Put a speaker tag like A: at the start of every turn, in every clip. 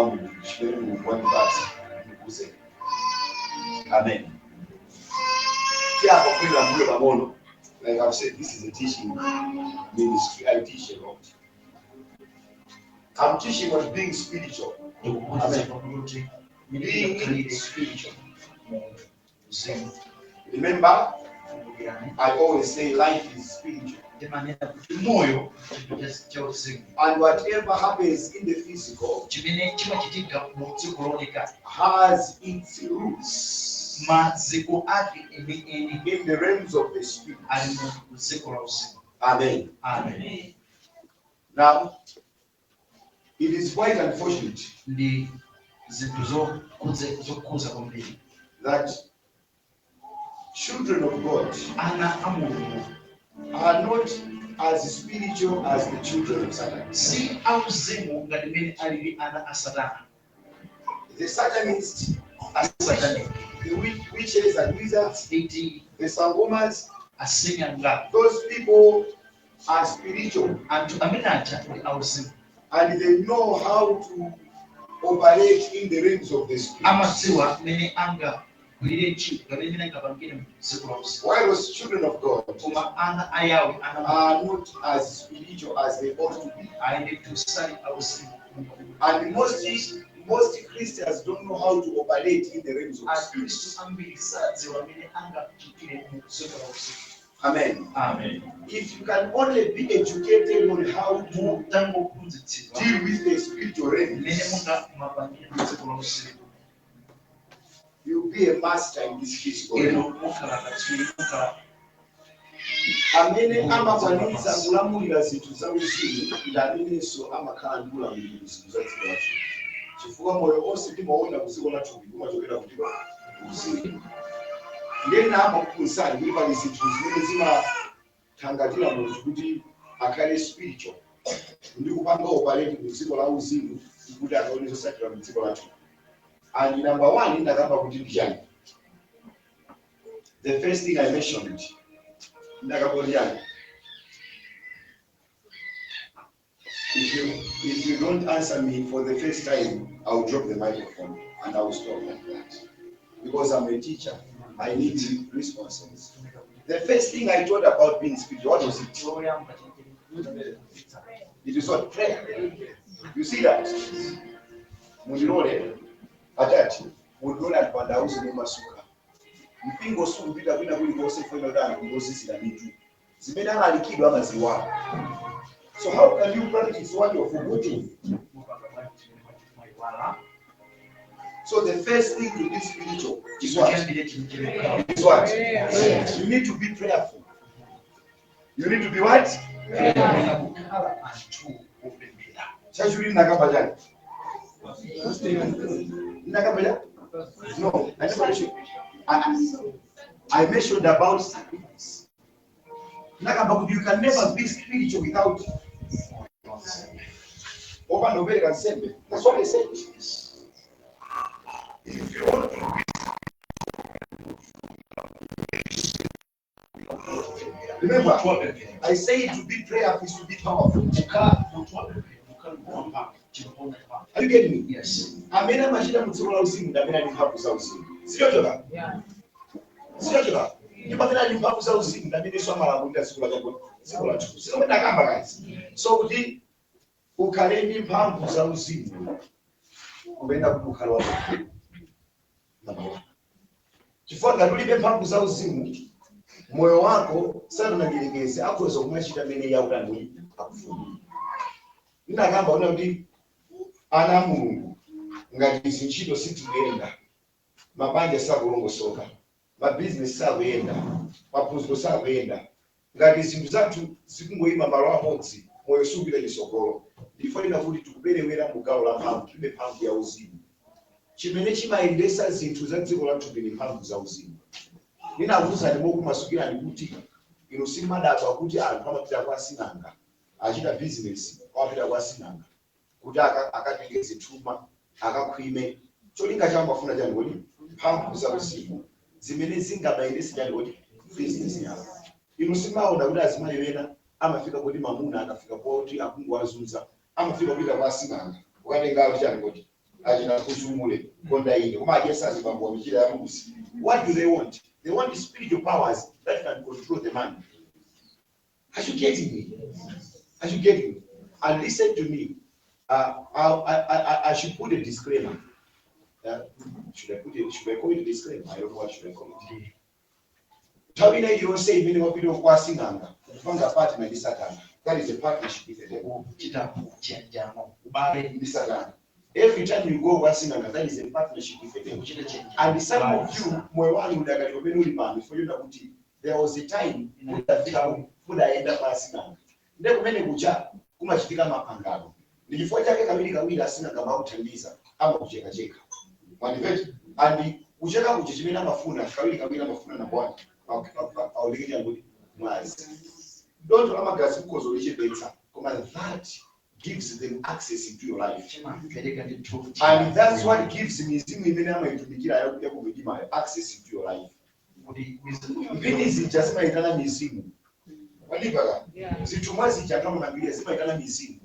A: Mawu a Mulungu chimene Mulungu wandipatsa ndikuuzeni. Amen. Tiyamba kubwerera mbuyo pang'ono. Like I've said, this is a teaching ministry. I teach a lot. I'm teaching on being spiritual.
B: Ndikuphunzitsa pakuti
A: Being
B: khalire
A: spiritual.
B: Mu uzimu.
A: Remember,
B: Kumbukirani,
A: I always say life is spiritual.
B: Ndimanena kuti moyo chinthu cha uzimu.
A: And whatever happens in the physical
B: Chimene chimachitika mu dziko looneka
A: has its roots
B: maziko ake enieni
A: in the realms of the spirit.
B: Ali mu dziko la uzimu.
A: Amen.
B: Amen.
A: Now, it is quite unfortunate
B: Ndi zinthu zokhuza kwambiri
A: that children of God
B: ana a Mulungu
A: are not as spiritual as the children of Satan.
B: Si auzimu ngati mmene alili ana a Satana.
A: The Satanists,
B: Asataniki,
A: the witches and wizards,
B: iti
A: the Sangomas,
B: asing'anga,
A: those people are spiritual
B: anthu amene aja ndi auzimu
A: and they know how to operate in the realms of the spirit.
B: Amadziwa mmene angagwirire ntchito kapena mmene angapangire mu dziko la uzimu.
A: While those children of God
B: Koma ana a Yawe, ana
A: are not as spiritual as they ought to be.
B: Ayi ndithu sali auzimu.
A: And most Christians don't know how to operate in the realms of the spirit.
B: Akhristu ambiri sadziwa mmene angachitire mu dziko la uzimu.
A: Amen.
B: Amen.
A: If you can only be educated on how to
B: Mutangophunzitsidwa
A: deal with the spiritual
B: mmene
A: realms,
B: mungamapangire mu dziko la uzimu,
A: you'll be a master in this physical realm.
B: Inu mukhala katswiri, mukhala
A: Amene amakwanitsa kulamulira zinthu za uzimu ndi amenenso amakhala ndi ulamuliro zinthu za dziko lathu, chifukwa moyo onse timaona ku dziko lathu umachokera kuti uzimu. Ndena amakuphunzitsani kuti pali zinthu zimene zimathangatira munthu kuti akhale spiritual ndi kupanga operate mu dziko la uzimu kuti akaone zotsatira mu dziko lathu. And number one, ndakamba kuti ndi chani? The first thing I mentioned, ndakamba kuti chani? If you don't answer me for the first time, I'll drop the microphone and I will stop like that. Because I'm a teacher, I need responses. The first thing I taught about being spiritual, what was it?
B: Choyamba.
A: It is what? Prayer. You see that? Mundilole, atati, mundilole anthu pandauze mumasuka. Mpingo sukupita kwina kulikonse funa kuti anthu ngozizira mitu. Zimene alalikidwa amaziwala. So how can you practice what you're forgetting? So the first thing to be spiritual is what? Is what? You need to be prayerful. You need to be what?
B: Kukhala anthu opemphera.
A: Chachiwiri ndakamba chani? Ndakamba chani? No, I never mentioned. I mentioned about sacrifice. Ndakamba kuti you can never be spiritual without opanda kupereka nsembe. That's what I said. If you want to be, remember,
B: Munthu wopemphera.
A: I say to be prayerful is to be powerful.
B: Kukhala munthu wopemphera kukhala wamphamvu chinoona mphamvu.
A: Are you getting me?
B: Yes.
A: Amene amachita mu dziko la uzimu ndi amene ali mphamvu za uzimu. Sichochoka? Sichochoka? Ndipo amene ali mphamvu za uzimu ndi amenenso amalamulira dziko la chako, dziko lathu. Sikomwe ndakamba, guys. So kuti ukhale ndi mphamvu za uzimu, kupenda kuti ukhale wabwino. Number one. Chifukwa ngati ulibe mphamvu za uzimu, moyo wako satanakelekeze akhoza kumachita mmene iye akutani, akufuna. Ndinakamba kuna kuti ana a Mulungu, ngati izi ntchito sizikuyenda, mabanja sakulongosoka, mabizinesi sakuyenda, maphunziro sakuyenda, ngati zinthu zathu zikungoyima malo amodzi, moyo sukupita chitsogolo, ndifanira kuti tikuperewera mu gawo la mphamvu. Tilibe mphamvu ya uzimu. Chimene chimayendesa zinthu za dziko lathu ndi mphamvu za uzimu. Ndinakuwuzani mokumasukirani kuti inu simadabwa kuti anthu amapita kwa sing'anga, achita bizinesi, amapita kwa sing'anga kuti akatenge zithuma, akakhwime. Cholinga chawo amafuna chani kodi? Mphamvu za uzimu zimene zingamayendese chani kodi? Bizinesi yawo. Inu simaona kuti azimayi ena amafika kuti mamuna akafika poti akungowazunza, amafika kupita kwa sing'anga kukatenga chani kodi? Achina kuzumule konda ine koma ajesazi bambo wa michira ya mbuzi. What do they want? They want spiritual powers that can control the man. Are you getting me? Are you getting me? And listen to me. I should put a disclaimer. Should I put it? Should I call it a disclaimer? I don't know what should I call it. Nthawi ina iliyonse imene wapita kwa sing'anga kupanga partner ndi Satana, that is a partnership with the devil.
B: Kuchita chiyanjano, ubale.
A: Ndi Satana. Every time you go kwa sing'anga, that is a partnership with the devil.
B: Kuchita chiyanjano.
A: And some of you, moyo wanu udakali umene uli pano for kuti there was a time mudafika mudaenda kwa asing'anga, nde kumene kuja kumachitika mapangano. Ndi chifukwa chake kawiri kawiri asing'anga amakuthandiza, amakuchekacheka, mwandimveti? And kucheka kuja, chimene amafuna kawiri kawiri, amafuna number one aulekenya kuti mwazi, dontho la magazi mukhoza kulichepetsa, koma that gives them access into your life.
B: Chimapereka ndithu.
A: And that's what gives mizimu imene amayitumikira yakumidimayo access into your life.
B: Kuti mizimu.
A: Mbini zija zimayitana mizimu, wandimva? Ka zithumwa zija kamamangirira zimayitana mizimu,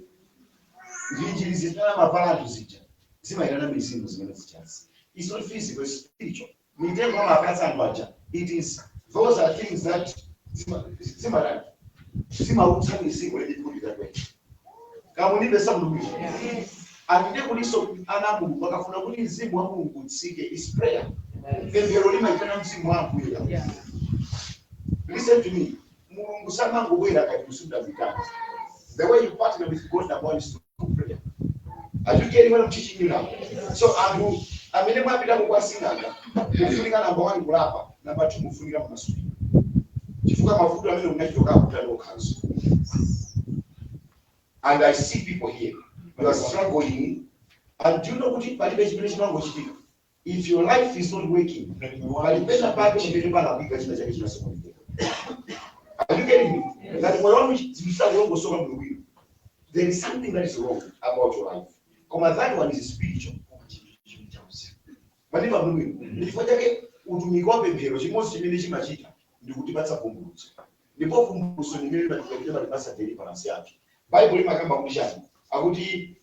A: njinjiri zimene amavala zija zimayitana mizimu. Zimene zichazi, it's not physical, it's spiritual. Mitengo amapatsa anthu aja, it is, those are things that zimatani, zimautsa mizimu. Let me put it that way. Kamunibe samulubwino andide kuliso ana a Mulungu akafuna kuti mzimu wa Mulungu utsike is prayer. Pemphero limayitana mzimu wa Ambuye. Listen to me. Mulungu samangobwera kati musundamikana. The way you partner with God, number one, is through prayer. Are you getting what I'm teaching you now? So anthu amene mwapita kukwasing'anga, mufunika number one kulapa, number two mufunika mumasulira, chifukwa mavuto amene munachitoka kutali okhanso. And I see people here, you are struggling, and do you know kuti palibe chimene chimangochitika? If your life is not working, palipena pake pamene palakwika, china chake chinasokonekera. Are you getting me? That moyo wanu zikusakulongosoka bwinobwino, there is something that is wrong about your life, koma that one is spiritual. Mandimva bwinobwino? Ndi chifukwa chake utumiki wa pemphero, chimodzi chimene chimachita ndikutipatsa vumbulutso, ndipo vumbulutso limene limatipatsa deliverance yathu. Baibulo limakamba kuti chani? Akuti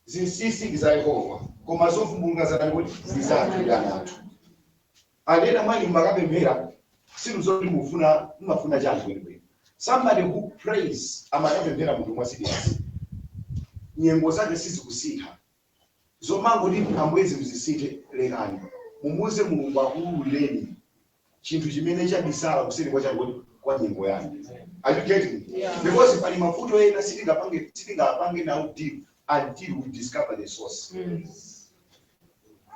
A: zinsinsi ndi za Yehova, koma zovumbuluka zatani kuti ndi zathu, ndi ana athu. Anena mwani mumakapemphera, sinuzoti mufuna, mumafuna chani kwenikweni? Somebody who prays, amakapemphera, munthu mwa serious, nyengo zake sizikusintha, zomangoti Ambuye zinthu zisinthe, lekani, mumuze Mulungu akuwululeni chinthu chimene chabisala kuseri kwa chani, kwa nyengo yanu. Are you getting me?
C: Yeah.
A: Because pali mavuto ena sitingapange nawo deal until we discover the source.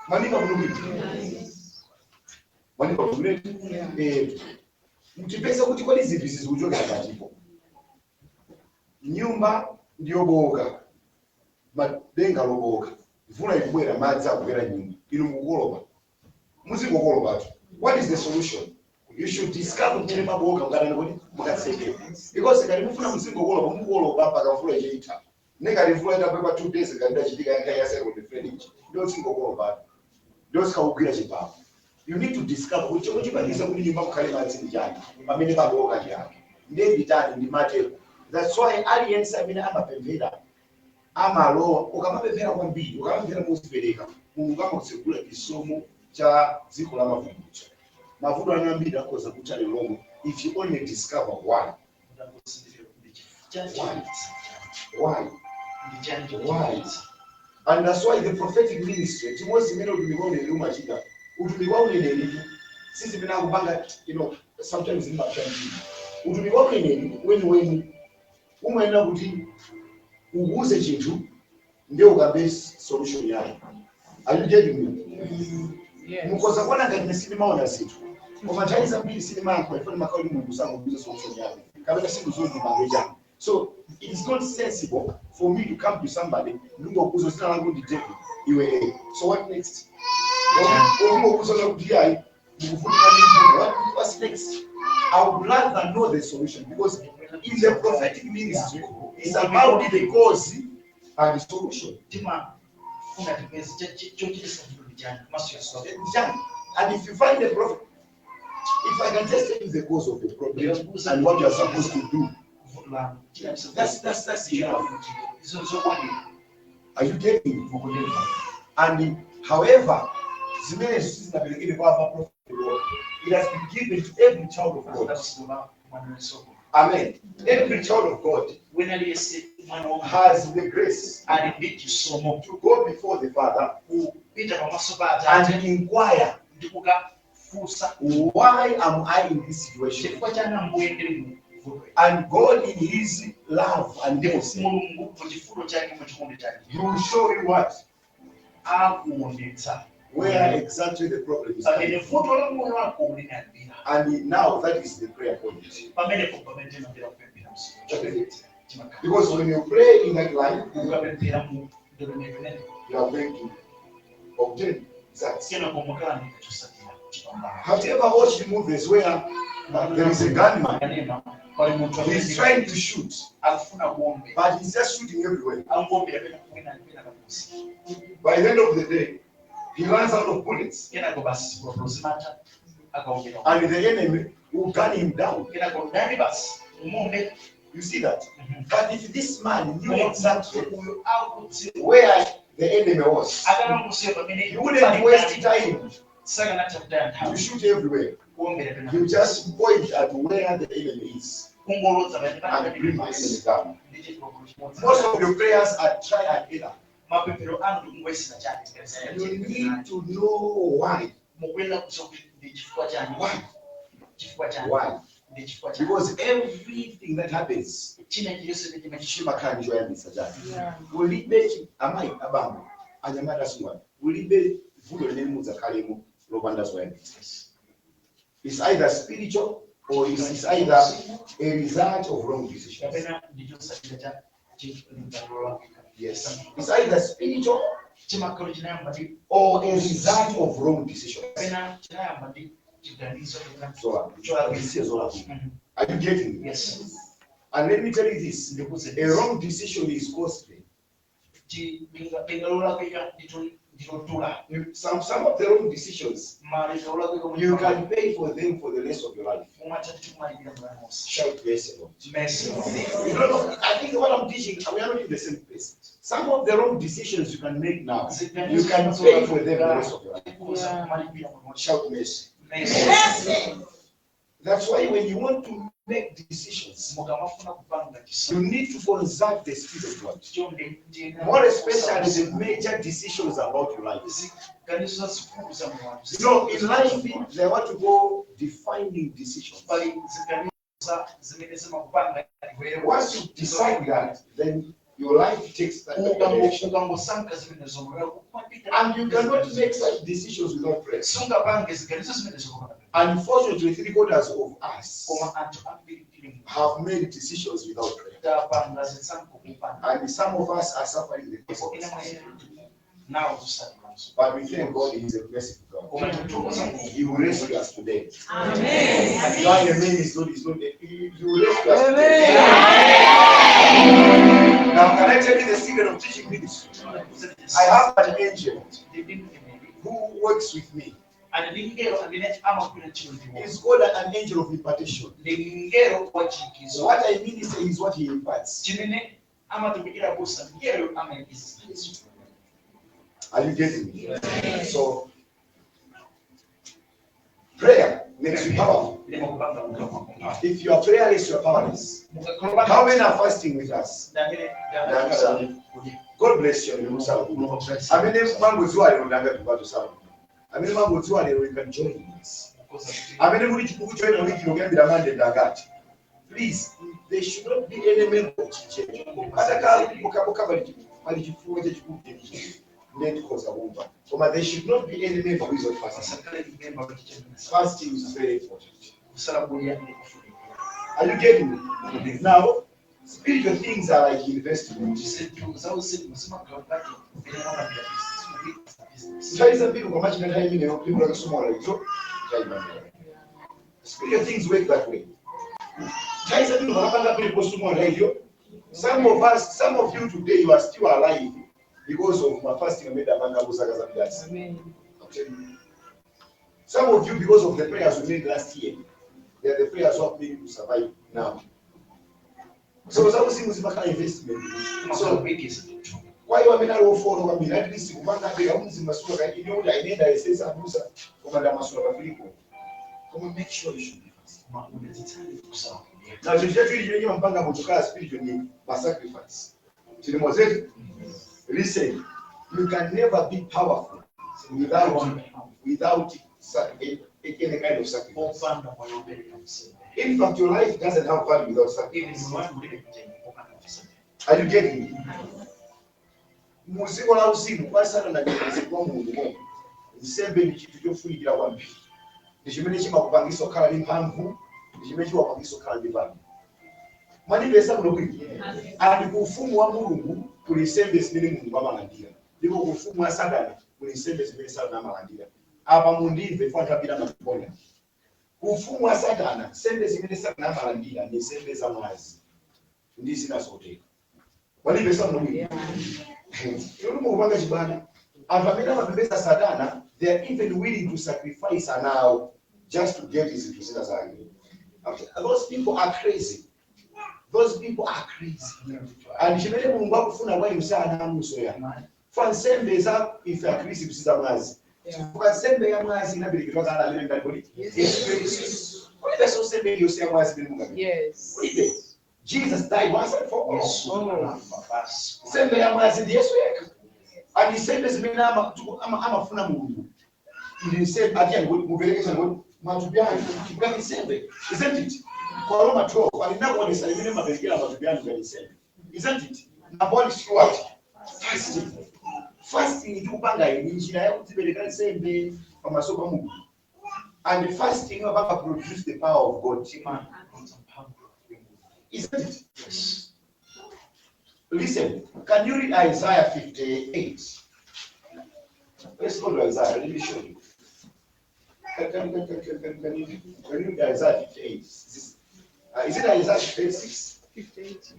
A: Maninga mulubwino, maninga mulubwino.
C: Yeah.
A: Mtipeza kuti kodi zinthu izi zikuchokera patipo? Nyumba ndiyoboka, madenga loboka, mvula ikubwera, madzi akubwera nyumba, inu mukukolopa, muzingokolopatu. What is the solution? You should discover kumene maboka, mukatani kuti mukatsekera, because ngati mufuna muzingokolopa, mukukolopa mpaka mvula icheitha. Nekati mvula itapekwa 2 days, ngati ndachitika yanka ya second friend, ndio zingokolopatu, ndio zikakugwira chibapo. You need to discover kuti chomwe chipangisa kuti nyumba mukhale madzi ndi chani, pamene paboka chani, ndiye nditani ndi matero. That's why aliyense amene amapemphera amalowa. Ukamapemphera kwambiri, ukamapemphera mozipereka, Mulungu amakutsegula chisomo cha dziko la mavumbulutso. Mavuto anu ambiri akhoza kutha lero lomwe if you only discover why. Why? Why? And that's why the prophetic ministry, chimodzi chimene utumiki wa uneneri umachita, utumiki wa uneneritu si zimene akupanga. Sometimes ndimapsa mtima. Utumiki wa uneneri weniweni umayenera kuti ukuuze chinthu ndiye ukambe solution yake. Are you getting me?
C: Yes.
A: Mukhoza kuona ngati ine sindimaona zinthu, koma nthawi zambiri sindimayankhula ifo ndimakhala kuti Mulungu sangokuuza solution yake kapena sindizondimange chani. So it is not sensible for me to come to somebody ndingokuuza zina langu ndi David, iwe so what next? Ungokuuza kuti yayi, mukufunika ndi what's next? I would rather know the solution, because in the prophetic ministry it's about the cause and the solution.
B: Timafuna tipeze chochitisa mtundu chani komanso yasowa.
A: Chani? And if you find the prophet, if I can just tell you the cause of the problem and what you are supposed to do,
B: Vuto lanu.
A: that's enough.
B: Izo zokwanira.
A: Are you getting me?
B: Mukundimva?
A: And however, zimene sizinaperekedwe kwa prophet, it has been given to every child of God.
B: Adapasidwa mwana wesoko.
A: Amen. Every child of God
B: Wina aliyense mwana wa
A: has the grace
B: ali ndi chisomo
A: to go before the Father
B: kupita pamaso pa atate
A: and inquire,
B: ndi kukafunsa,
A: why am I in this situation?
B: chifukwa chani Ambuye ndili mu vuto ili?
A: And God, in His love and
B: Ndipo
A: mercy,
B: Mulungu mu chifundo chake, mu chikondi chake,
A: He will show you what?
B: akuonetsa
A: Where exactly the problem is
B: pamene
A: coming from.
B: vuto la moyo wako linayambira.
A: And now that is the prayer point.
B: Pamenepo pamene timayambira kupemphera msiku. Chimakhala.
A: Because when you pray in that line,
B: Ukapemphera mu ndondomeko imene,
A: you are going to obtain results.
B: kenako mukalandira chotsatira chipambano.
A: Have you ever watched movies where there is a gunman?
B: Kanema pali munthu
A: He's
B: amene
A: trying to shoot,
B: akufuna kuombera,
A: but he's just shooting everywhere.
B: angombera pena kwina pena kamusi.
A: By the end of the day, he runs out of bullets,
B: Kenako basi zipolopolo zimatha akaombera,
A: and the enemy will gun him down.
B: kenako ndani basi umuombe.
A: You see that? But if this man knew exactly
B: Uyu akudziwa
A: where the enemy was,
B: akanangusiyo pamene
A: he wouldn't waste time
B: sakanatha kutaya
A: to
B: nthawi
A: shoot everywhere.
B: kuombera pena,
A: He would just point at where the enemy is
B: kungolodza pamene
A: and bring the enemy down.
B: ndi chipolopolo chimodzi.
A: Most of your prayers are try and error.
B: Mapemphero anu ndikungoyesera chake.
A: You need to know why.
B: Mukuyenera kudziwa kuti ndi chifukwa chani.
A: Why?
B: Chifukwa chani?
A: Why?
B: Ndi chifukwa chani?
A: Because everything that happens,
B: China chilichonse chimene
A: chimakhala ndi choyambitsa chake. Ulibe amayi, abambo, anyamata, asungwana, ulibe vuto limene mudzakhalemo lopanda zoyambitsa. It's either spiritual or it's either a result of wrong decisions.
B: Kapena ndi chotsatira cha chilingaliro lolakwika.
A: Yes. It's either spiritual
B: Chimakhala chinayamba ndi
A: or a result of wrong decisions.
B: kapena chinayamba ndi chiganizo kapena
A: Zolakwika. Zolakwika. Are you getting me?
B: Yes.
A: And let me tell you this.
B: Ndikuze
A: A wrong decision is costly.
B: Lingaliro lolakwika ndilodula.
A: Some of the wrong decisions,
B: Malingaliro olakwika
A: you can pay for them for the rest of your life.
B: mumatha kuti kumalipira moyo wonse.
A: Shout mercy, Lord.
B: Mercy.
A: You don't know, I think what I'm teaching, we are not in the same place. Some of the wrong decisions you can make now, you can pay for them the rest of your life.
B: Kuza kumalipira moyo wonse.
A: Shout mercy.
B: Mercy.
A: That's why when you want to make decisions,
B: Mukamafuna kupanga
A: you
B: chisankho,
A: need to consult the Spirit of God.
B: chonde ndiyenera
A: More especially the major decisions about your life.
B: Ziganizo zazikulu za moyo wanu.
A: You know, in life, there are what you call defining decisions.
B: Pali ziganizo zimene zimakupanga iweyo.
A: Once you decide that, then your life takes that direction.
B: Ukangosankha zimenezo moyo wako kumapita.
A: And you cannot make such decisions without prayer.
B: Sungapange ziganizo zimenezo popanda.
A: Unfortunately, 3/4 of us
B: Koma anthu ambiri tili mu
A: have made decisions without prayer.
B: tapanga zisankho kupanda.
A: And some of us are suffering the
B: Ndipo ena
A: consequences.
B: mwa ife nawo zotsatirazo.
A: But we thank God, He is a merciful God.
B: Koma tikuthokoza Mulungu.
A: He will rescue us today.
C: Amen.
A: That amen is not, is not, he will rescue us today. Now, can I tell you the secret of teaching ministry? I have an angel
B: Ndi mneneri
A: who works with me.
B: ali ndi mngelo amene amagwira ntchito ndiwo.
A: He's called an angel of impartation.
B: Ndi mngelo wa chiikizo.
A: What I minister is what he imparts.
B: Chimene amatumikira busa mngelo amayikiza.
A: Are you getting me? So, prayer makes you powerful.
B: Limakupanga munthu.
A: If you are prayerless, you are powerless.
B: Mukakhala
A: How many are fasting with us?
B: ndamene
A: God bless you. Amene mangodziwa lero ndanga tikubato. Amene mangodziwa lero, you can join us. Amene muli chikukujoina wiki lokuyambira Monday ndangati. Please, there should not be any member of chichecho. Atakhala mukabuka pali chifuwa chachikulu chenichi. Ndikhoza kumva. Koma there should not be any member who is not fasting.
B: asakhale member wa chichecho.
A: Fasting is very important.
B: Kusala kudya ndi kufunika.
A: Are you getting me? Now, spiritual things are like investment.
B: Zinthu zauzimu zimakhala ngati mmene mwapangila business, mukuyitsa business.
A: Nthawi zambiri ukamachita nthawi imeneyo ndipo lakasomora izo chayimamera. Spiritual things work that way. Nthawi zambiri ukamapanga pili posumora iyo. Some of us, some of you today, you are still alive because of my fasting amene apanga kuzaka zapitazi.
C: Amen.
A: I'm telling you. Some of you, because of the prayers we made last year, they are the prayers who have made you to survive now. So zauzimu zimakhala investment.
B: Zimakhala
A: So
B: kuyikiza ndithu.
A: Kwa hiyo amene ali ofooka kwambiri, at least kupanga abeka muzimasula kaine kuti ainenda ayesesa abusa koma ndamasula pafiliko. Koma make sure you should be fasting.
B: Koma unadzitsale kusala kudya.
A: Na chinthu chachiwiri chimene chimampanga munthu kukhala spiritual ni ma sacrifice. Chilimozetu? Listen, you can never be powerful without any kind of sacrifice.
B: Popanda moyo wopereka nsembe.
A: In fact, your life doesn't have value without
B: Even
A: sacrifice.
B: moyo wanu ulibe mtengo popanda nsembe.
A: Are you getting me? Muziko la uzimu kwa Satana ndi kwa Mulungu momwe. Nsembe ndi chinthu chofunikira kwambiri. Ndi chimene chimakupangisa kukhala ndi mphamvu, ndi chimene chimakupangisa kukhala ndi value. Mwandipeza kuno bwino? And ku ufumu wa Mulungu kuli nsembe zimene Mulungu amalandira. Ndipo ku ufumu wa Satana kuli nsembe zimene Satana amalandira. Apa mundimve fana tapita makonda. Ku ufumu wa Satana, nsembe zimene Satana amalandira ndi nsembe za mwazi ndi zina zotero. Mwandipeza kuno bwino? Inu mukupanga chibwana. Anthu amene amapembedza Satana, they are even willing to sacrifice ana awo just to get zinthu zina zake. Those people are crazy. Those people are crazy. And chimene Mulungu akufuna kwa inu si ana anuso ya. Fa nsembe za ife akhristu si za mwazi. Chifukwa nsembe ya mwazi inaperekedwa kale amene ndali kodi? Yesu Khristu. Kulibenso nsembe iliyonse ya mwazi imene mungapereke.
C: Yes.
A: Kulibe. Jesus died once and for all.
B: Yesu anafa basi.
A: Nsembe ya mwazi ndi Yesu yekha. And nsembe zimene amafuna Mulungu. Ndi nsembe ati yani mupereke chani kodi matupi anu chifukwa ndi nsembe. Isn't it? Kwa Roma 12 alinakuonesa imene maperekera matupi anu ngati nsembe. Isn't it? Number one is what? Fasting. Fasting ikupanga ini njira yakudzipereka nsembe pamaso pa Mulungu. And fasting imapanga produce the power of God.
B: Imatulutsa mphamvu ya Mulungu.
A: Isn't it?
B: Yes.
A: Listen, can you read Isaiah 58? Let's go to Isaiah. Let me show you. Can you read Isaiah 58? Is it Isaiah 56?
C: 58.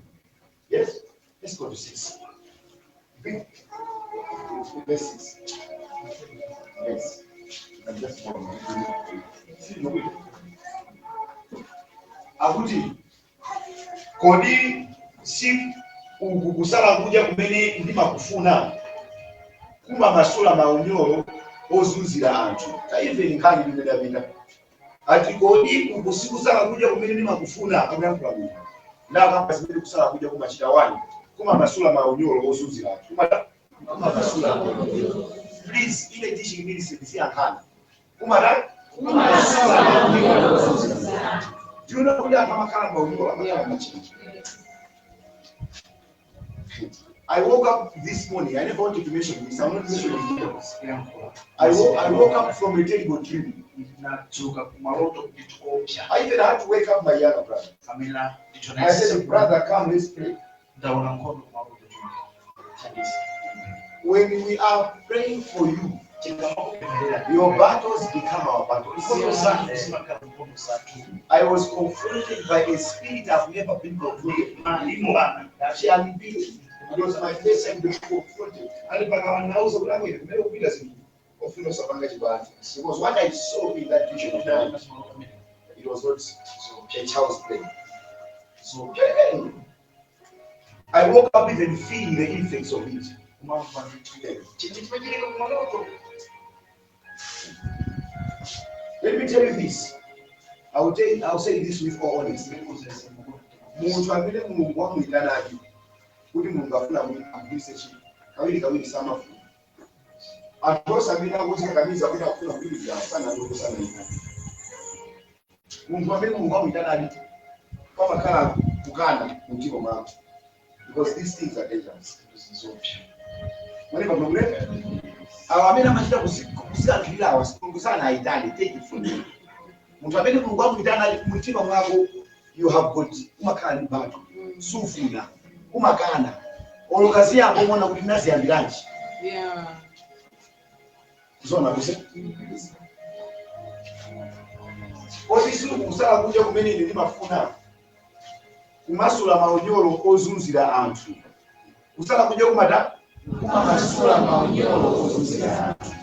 A: Yes? Let's go to 6. Verse 6. Yes. I'm just one minute. See, no, wait. Akuti, kodi si uku kusala kudya kumene ndimakufuna kumamasula maunyolo ozunzira anthu. Taimveni nkhani imene ndapita. Ati kodi uku sikusala kudya kumene ndimakufuna, akuyankhula bwino. Ndakamba zimene kusala kudya kumachita wani, kumamasula maunyolo ozunzira anthu. Kumamasula maunyolo. Please, ile teaching ministry siyankhana. Kumata? Kumamasula maunyolo ozunzira anthu. Do you know kuti anthu amakhala maunyolo, amakhala machinji? I woke up this morning. I never wanted to mention this. I'm not mentioning details.
B: Yankhula.
A: I woke up from a terrible dream.
B: Ndinadzuka kumaloto ndikuopsa.
A: I even had to wake up my younger brother.
B: Amene ndicho
A: I said, brother, come, let's pray.
B: Ndaona nkhondo kumaloto chonde. Thandiza.
A: When we are praying for you,
B: Tikamakupempherera.
A: your battles become our battles.
B: Nkhondo zanu zimakhala nkhondo zathu.
A: I was confronted by a spirit I've never been confronted.
B: Malimbana.
A: Shall be. It was my first time being confronted. And pakawanauza kuti amwene kumene kupita zinthu ofuna usapanga chibwana. Because what I saw in that vision of mine, it was not a child's play.
B: So,
A: I woke up even feeling the effects of it.
B: kumamva ndithu. Chinthu chimachitika kumaloto.
A: Let me tell you this. I will say this with all honesty. Munthu amene Mulungu wamuyitanadi kuti Mulungu afuna kuti agwiritse ntchito, kawiri kawiri samafuna. Anthu onse amene akudzikakamiza kuti akufuna kuyimira sanayitana. Munthu amene Mulungu wamuyitanadi pamakhala kukana mumtima mwako. Because these things are dangerous. Mwalipa mnakuleta? Awo amene amachita kuzikankhirira awa, Mulungu sanayitane, take it from me. Munthu amene Mulungu amuyitana mumtima mwako, you have got umakhala ndi battle, sufuna, umakana. Olokazi yako umaona kuti naziyambiranji.
C: Yeah.
A: Zona kuse. Kodi sikusala kudya kumene ine ndimafuna kumasula maunyolo ozunzira anthu. Kusala kudya kumata kumamasula maunyolo ozunzira anthu.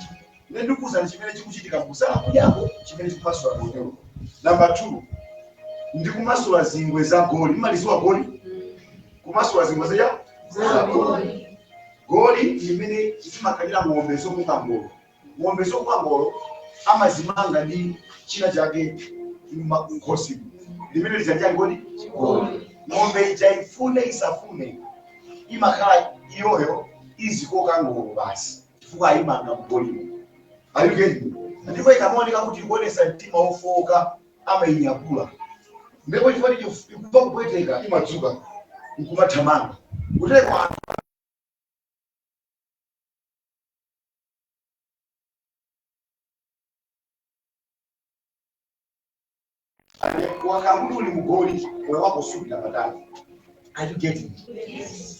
A: Ine ndikuwuzani chimene chikuchitika kusala kudyako chimene chikumasula maunyolo. Number 2, ndi kumasula zingwe za goli. Mmaliziwa goli? Kumasula zingwe za goli. Goli. Goli limene zimakhalira ng'ombe zokoka ngolo. Ng'ombe zokoka ngolo amazimanga ndi china chake mkhosimu limene lidzanjani kodi? Ng'ombe ija ifune isafune imakhala iyoyo izikoka ngolo basi, chifukwa ayimanga mgolimo. Are you getting me? Ndipo ikamaoneka kuti ikuonesa mtima wofowoka, amayinyakula. Ndipo chifukwa ikumva kupweteka, imadzuka nkumathamanga kutekwa. Wakakuti uli mugoli, moyo wako usupita patali. Are you getting it?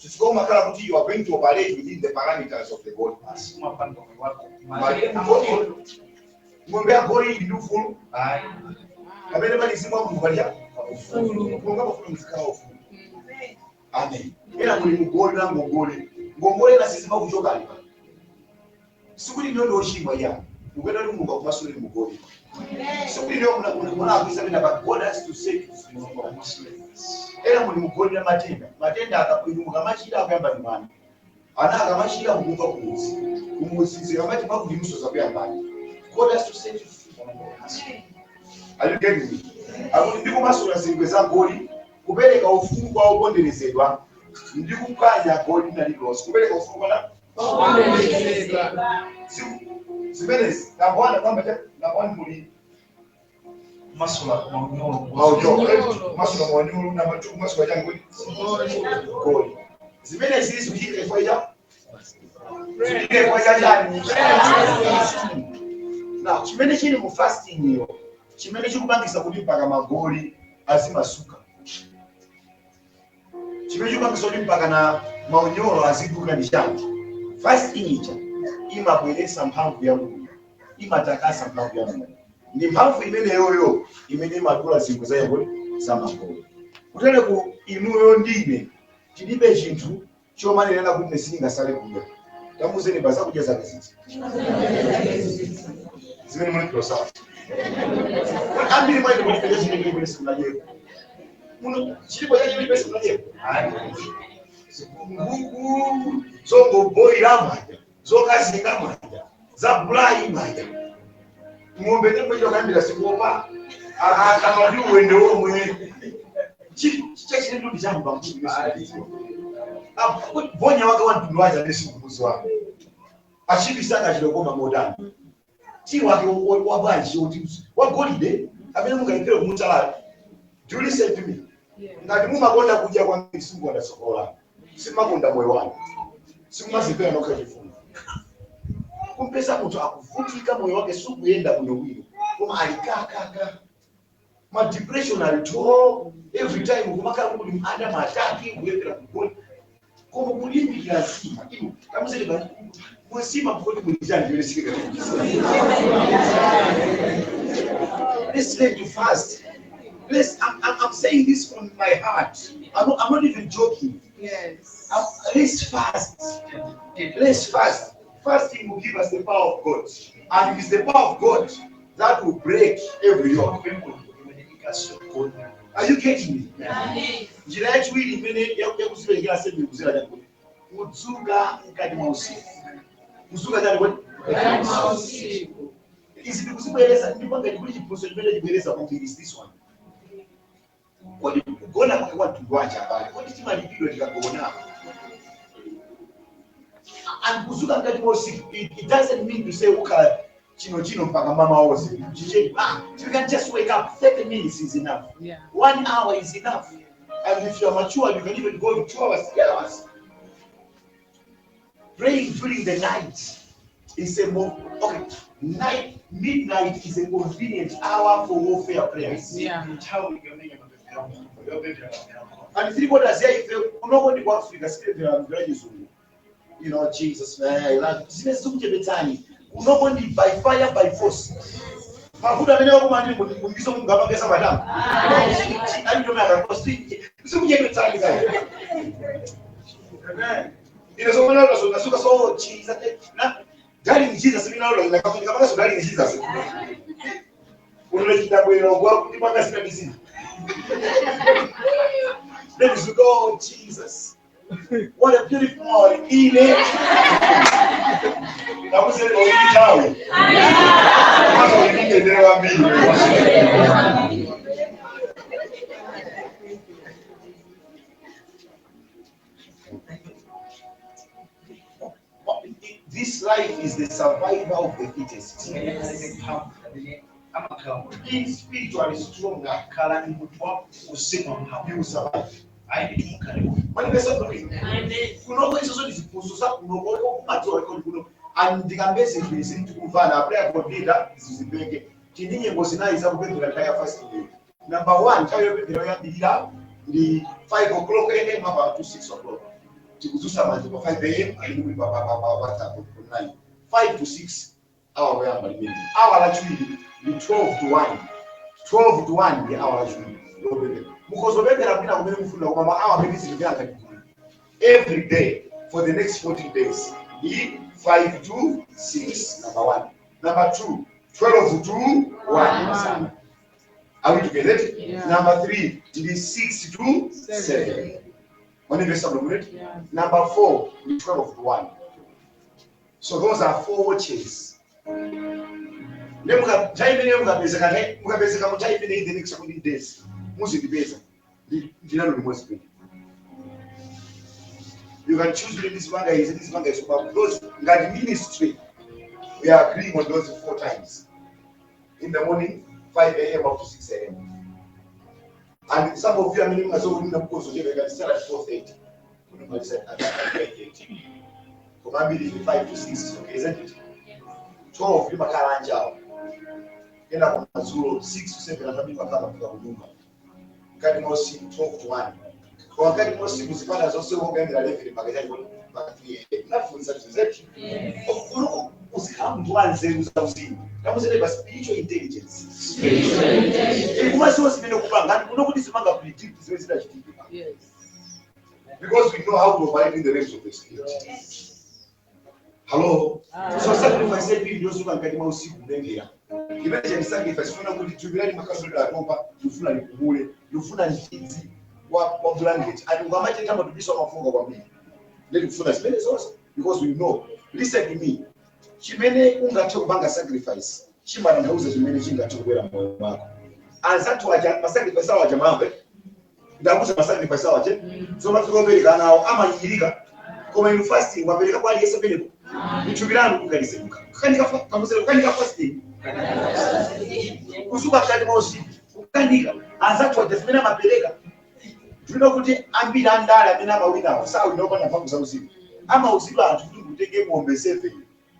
A: Chifukwa umakhala kuti you are going to operate within the parameters of the goal.
B: Umapanga moyo wako.
A: Ng'ombe ya goli ili ndi ufulu?
B: Ayi.
A: Pamene pali mzimu wa Mulungu pali ufulu. Mulungu amafuna muzikhala ufulu. Amen. Ena muli mugoli la ngongole. Ngongole ena sizimakuchoka ali pano. Sikuti ndiyo ndochimwa ya. Mukuyenda kuti Mulungu akumasuleni mugoli. Sikuti ndiyo munakuisa pena, but God has to set you free. Ena muli mugoli la matenda. Matenda akabwino mukamachira akuyamba ndi mwana. Ana akamachira mukumva kumudzi. Kumudzi zikamati mwakuti musoza kuyambani. God has to set you free. Are you getting me? Akuti ndikumasula zingwe za goli, kupereka ufulu kwa oponderezedwa, ndi kuphwanya goli lina lililonse. Kupereka ufulu kwa zimenezi. Namba kwamba cha namba muli
B: Masula maunyolo.
A: Maunyolo, kumasula maunyolo. Namba 2, kumasula changu goli. Zimenezi zikuchitika chifukwa cha, zikuchitika chifukwa cha chani? Now, chimene chili mu fasting iyo, chimene chikupangisa kuti mpaka magoli azimasuka, chimene chikupangisa kuti mpaka na maunyolo aziduka ndi chani? Fasting ija imabweresa mphamvu ya Mulungu, imatakasa mphamvu ya Mulungu. Ndi mphamvu imeneyoyo imene imadula zingwe za yangoli za magoli. Kutere ku inuyo ndine tilibe chinthu chomanenera kuti ine sindingasale kudya. Tamuzeni pa zakudya zake ziti zimene muli sawa? Ambiri mwa inu mulibe chinthu chimene simungadyeko muno. Chilipo cha chilibe simungadyeko. Nguku zongoboyira mwadya, zokazinga mwadya, za bulayi mwadya, ng'ombe temwechita kuyambira sikuopa akama ndi uwende omwe chachilendo ndi chanu pamkulu. Vonya wake wa mtundu wache amene sikumuzi wake achibisaka achilokoma motani ti wake wa bwanji oti wagolide amene mungalipire kumutsala? Do you listen to me? Ngati mumakonda kudya kwambiri, simukonda tsogolo lanu, simumakonda moyo wanu, simumazipera nokha chifundo. Kumpeza munthu akuvutika, moyo wake sukuyenda bwinobwino, koma ali kakaka ma depression, ali to every time kumakhala kuti under ma attack, kulephera kugona, koma kulimbikira nsima. Inu tamuzeni musima mkoti mulijani chimene sikika. Let's learn to fast. I'm saying this from my heart. I'm not even joking. Let's fast. Let's fast. Fasting will give us the power of God, and it is the power of God that will break every yoke. Are you getting me? Njira yachiwiri imene yakuziperekera nsembe kuzera chani? Kudzuka mkati mwa usiku. Kudzuka chani kodi? Izi ndikuzibwereza, ndipo ngati kuli chiphunzitso chimene chibwereza kwambiri is this one. Kodi kugona kwake kwa mtundu wache, abale? Kodi timalipidwa tikagona? And kudzuka mkati mwa usiku, it doesn't mean to say ukhala chino chino mpaka mama wonse chicheni. Ah, you can just wake up. 30 minutes is enough. One hour is enough. And if you are mature, you can even go to 2 hours, 3 hours. Praying during the night is a more okay. Night, midnight is a convenient hour for warfare prayers.
B: Nthawi yomenya mapemphero, yopemphera mapemphero.
A: And three quarters here, if unoko ndi ku Africa, sipemphera mvera chizungu. You know, Jesus, man, I love you. Zimene zikuchepetsani. Kunoko ndi by fire, by force. Mavuto amene wakumandi mundiso mungapangesa matama. Zikuchepetsani kaya. Ine zomwe nasuka so Jesus na darling Jesus mina lola ndakafika so darling Jesus. Unochita bwino kwa kuti pakasina bizina. Then you go, "Oh, Jesus. What a beautiful morning." Ine. This life is the survival of the fittest.
B: Amene alibe mphamvu amene amakhala moyo.
A: Being spiritually stronger,
B: Khalani munthu wa uzimu wamphamvu.
A: you will survive.
B: Ayi ndithu mukhale moyo.
A: Manifesta bwino. Kunoko izozo ndi ziphunzitso za kunoko kumadziwa rekodi kuno. And ndikambeze izi tikumvana prayer coordinator zizipeke. Tindi nyengo zinayi zakupemphera nthawi ya fasting. Number one, nthawi yopemphera yoyambirira ndi 5 o'clock am up to 6 o'clock. Tikudzutsa manja pa 5 am ali kuti pa WhatsApp online. 5 to 6 awa loyamba limene. Awa lachiwiri ndi 12 to 1. 12 to 1 ndi awa lachiwiri lopemphera. Mukhozopemphera kwina kumene mufuna koma ma awa amene zilipira ngati gulu. Every day for the next 14 days. Ndi 5 to 6, number one. Number two, 12 to 1. Masana. Are we together?
C: Yeah.
A: Number three, it is 6 to 7. Manifesta bwino.
C: Yeah.
A: Number four, ni 12 to 1. So those are four watches. Mukapezeka mu time in the next 14 days. Muzindipeza. Ndinalo limodzi pene. You can choose between this manga is this manga is but those ngati ministry we are agreeing on those four times. In the morning, 5 a.m. up to 6 a.m. And some of you are meaning as well, you can start at 4:30. Unomaliza at 5:30. Koma ambiri ndi 5 to 6, okay, isn't it? 12 limakhala anjawo. Kena kumadzulo 6 to 7 anthu ambiri makhala mafika kunyumba. Mkati mwa usiku 12 to 1. Koma mkati mwa usiku zipata zonse kuyambira 11 mpaka chali mpaka 3 a.m. Nafunsa zizeti. Uno uzikhala munthu wa nzeru za uzimu. Tamuzere pa spiritual intelligence. Kumaziwa zimene kupanga kuno kuti zimanga predict zimene zidachitika.
C: Yes.
A: Because we know how to operate in the realms of the spirit. Hello? So sacrifice yetu iliyozuka mkati mwa usiku kupemphera. Imene chani sacrifice funa kuti thupi makasodera atopa, lifuna lipumule, lifuna mtidzi wa blanket. And ukamachita matupiso amafunga kwambiri. Ndeti kufuna zimene zonse because we know. Listen to me. Chimene ungathe kupanga sacrifice chimatanthauza chimene chingathe kubwera mmoyo mwako. Anzathu aja masacrifice awo aja mamve. Ndakuza masacrifice awo aje. So mafika opereka ana awo amanyirika. Koma inu fasting wapereka kwa aliyense penepo. Thupi lanu kukalisemuka. Kukanika fasting. Kuzuka mkati mwa usiku. Kukanika. Anzathu aja zimene amapereka. Tino kuti ambiri andale amene amawinawo sawina opanda mphamvu za uzimu. Amauzidwa anthu kuti mutenge ng'ombe 7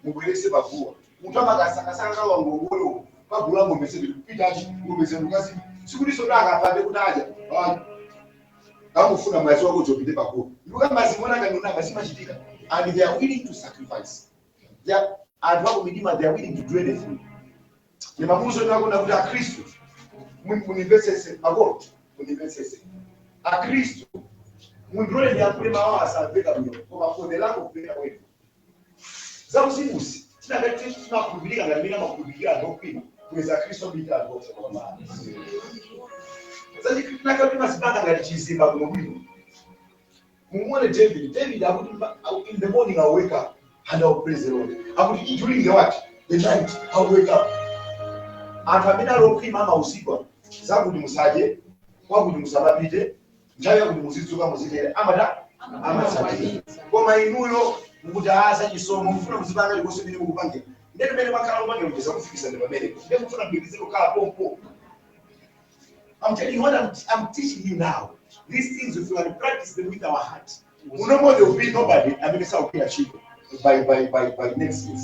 A: mubwerese paguwa. Munthu amakasakasaka kawa ngongole pagula ng'ombe 7 kupita ati ng'ombe 7 kasi sikuti soda akapande kuti adya. Amufuna mwazi wako uchopite paguwa. Ndikamaziona kanona zimachitika and they are willing to sacrifice. They are anthu ako mitima they are willing to do anything. Ni mafunso ndakona kuti akhristu munimvetsese makolo munimvetsese akhristu mundilole ndiyankhule mawu asamveka bwino koma for the lack of better word zauzimusi tinakati timakhulupirika ngati mene amakhulupirira anthu okhwima kweza akhristu ambiri anthu okhwima tinakati timazipanga ngati chizimba bwino bwino. Mumuone David. David akuti in the morning I'll wake up and I'll praise the Lord. Akuti during the what? The night I'll wake up. Anthu amene ali okhwima amausikwa zakuti musadye, kwakuti musamapite, nthawi yakuti muzidzuka muzitere amata amatsatira. Koma inuyo mukuti asa chisomo mufuna muzipanga likonse mene mukupangira. Ndiye pamene mwakhala mupangira mucheza kufikisa ndi pamenepo. Ndiye mufuna mupitirize kukhala pompo. I'm telling you what I'm teaching you now. These things, if we can practice them with our heart, no more there will be nobody. I mean, it's our achieve by next year.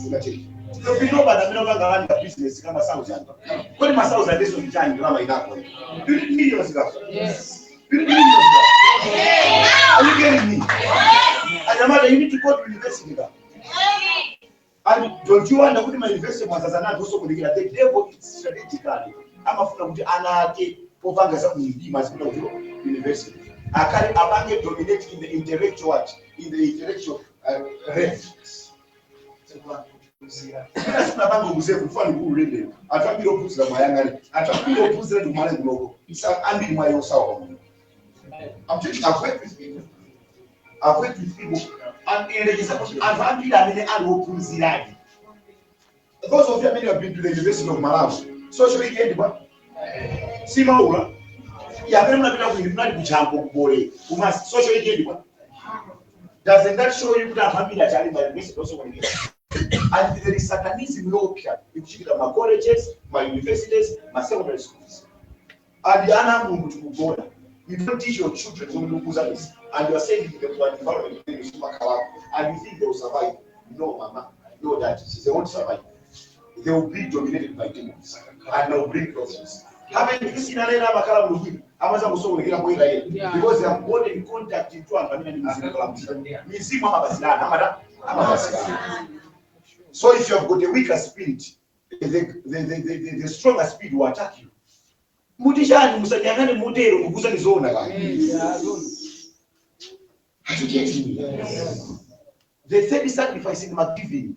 A: There will be nobody. I mean, no business. Kama thousand. Kwani ma thousand leso ni chani drama inako. You need millions gapo.
C: Yes.
A: You need millions gapo. Are you getting me? And Amada, you need to go to university gapo. And don't you wonder kuti ma university mwazazana anthu osokonekera? The devil is strategically amafuna kuti ana ake popanga za kumdima azipita kuti university akhale apange dominate in the intellectual what? In the intellectual realm. Ina sinapanga uzevu kufana kuulendero anthu ambiri ophunzira mwayang'ane anthu ambiri ophunzira ndi kumale kuloko isa ambiri mwayo osawa muno. I'm telling you, I've worked with people. I've worked with people. And ilekeza kuti anthu ambiri amene ali ophunziradi. Those of you amene have been to the University of Malawi, social weekend bwa simaula amene munapita ku munali kuchanko kubole kuma social weekend bwa. Doesn't that show you kuti anthu ambiri achali ma university osokonekera? And there is satanism yoopsa ikuchitika ma colleges, ma universities, ma secondary schools. And ana Mulungu tikugona. You don't teach your children zomwe ndikukuza this, and you are sending them to an environment where you sumakhalako and you think they will survive. No, mama, no, dad, they won't survive. They will be dominated by demons and they will bring problems. Haven't you seen alena amakhala mulugwiro amaza kusokonekera poyera yera? Because they have got in contact into anthu amene ndi mizimu kalamulira mizimu amabasilana amata amabasilana. So if you have got a weaker spirit, the stronger spirit will attack you. Muti chani musanyang'ane mutero mukuza nizoona kani. Are you getting me? The third sacrifice in my giving.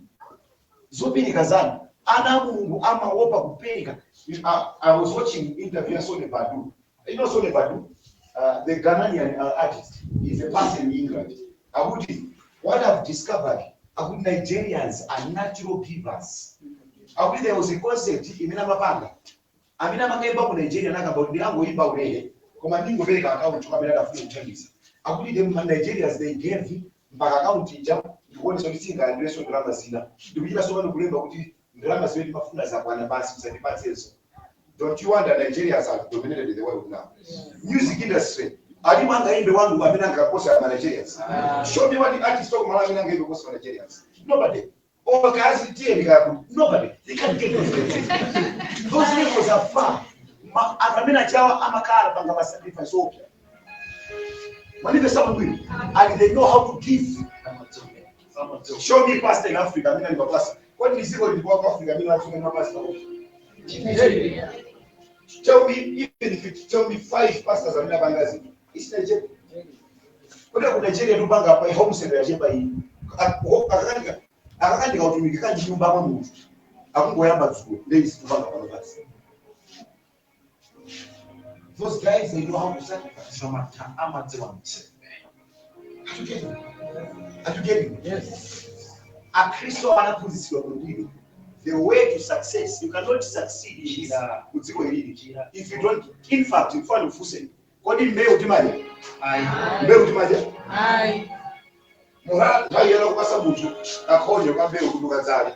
A: Zopereka zanu. Ana Mulungu amaopa kupereka. I was watching interview ya Sonny Badu. You know Sonny Badu? The Ghanaian artist. He's a pastor in England. Akuti, what I've discovered, akuti Nigerians are natural givers. Akuti there was a concept imene amapanga. Amene amakaimba ku Nigeria nakamba kuti ndingangoimba ulere koma ndingopereka account kwa amene adafuna kuthandiza. Akuti the Nigerians, they gave mpaka account ija ndikuonesa kuti singalandirenso ndalama zina. Ndikuchita sopano kulemba kuti ndalama zimene ndimafuna zakwana basi musandipatsenso. Don't you wonder Nigerians have dominated the world now? Music industry. Alipo angaimbe wangu amene angakosa ma Nigerians? Show me what the artist wa Malawi amene angaimbe kosa ma Nigerians. Nobody. Or kazi tie ndikaku. Nobody. They can't get those levels. Those levels are far. Anthu amene achawa amakhala panga ma sacrifice opya. Manifesta bwino. And they know how to give. Show me pastor in Africa amene ali mapastor. Kwani liziko lilikuwa kwa Africa amene atsuka mapastor opya? Tell me, even if you tell me five pastors amene apanga zinthu. It's Nigeria. Kodi ku Nigeria tupanga pa home center yachepa iyi. Akakandika akakandika utumiki kanji nyumba mwa munthu. Akungoyamba dzulo, ndeizi tupanga pano basi. Those guys, they know how to sacrifice.
B: Amadziwa mtsembe.
A: Are you getting me? Are you getting me?
C: Yes.
A: Akristo anaphunzitsidwa bwinobwino. The way to success, you cannot succeed in this
B: Njira.
A: kudziko ilili
B: Njira.
A: if you don't. In fact, mfano ufuse, kodi mbewu timadya?
B: Ayi.
A: Mbewu timadya?
C: Ayi.
A: Muha nthawi kupasa munthu kakhonje kwa mbewu kuti ukadzale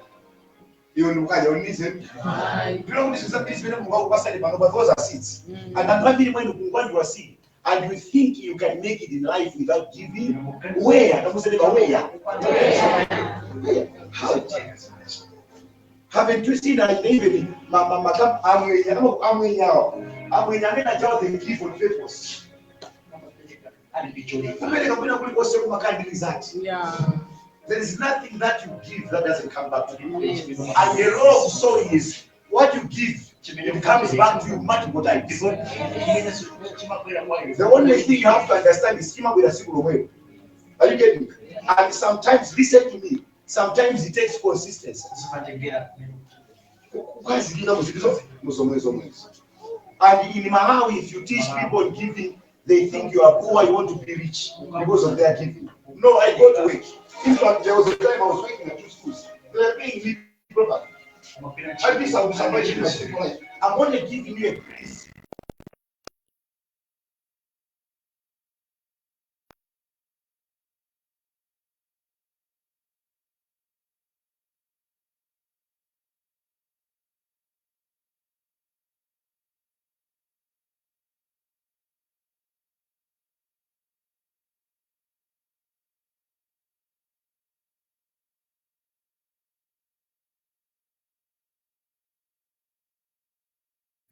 A: iwe ndikukadya unize.
C: Ayi.
A: Ndilo kuti zizambiri zimene Mulungu akupasani pano, but those are seeds, and anthu ambiri mwenu kungwandira seed and you think you can make it in life without giving. Where? Tamuseleka, where? Where? How? Haven't you seen that even ma ma ma amwenya amwenya awa amwenya amene ajawa, they give on purpose.
B: Ali ndi cholinga.
A: Kupereka kwina kulikonse kumakhala ndi result. There is nothing that you give that doesn't come back to you. And the law of sowing is what you give, it comes back to you multiple times.
B: Chimene chimabwera kwa iwe.
A: The only thing you have to understand is chimabwera siku lomwelo. Are you getting me? And sometimes, listen to me, sometimes it takes consistency.
B: Zimatengera.
A: Kukhazikika muzinthu muzomwe zomwezo. And in Malawi, if you teach people giving, they think you are poor, you want to be rich because of their giving. No, I go to work. In fact, there was a time I was working at two schools. They were paying me properly. At least I was surviving my simple life. I'm only giving you a grace.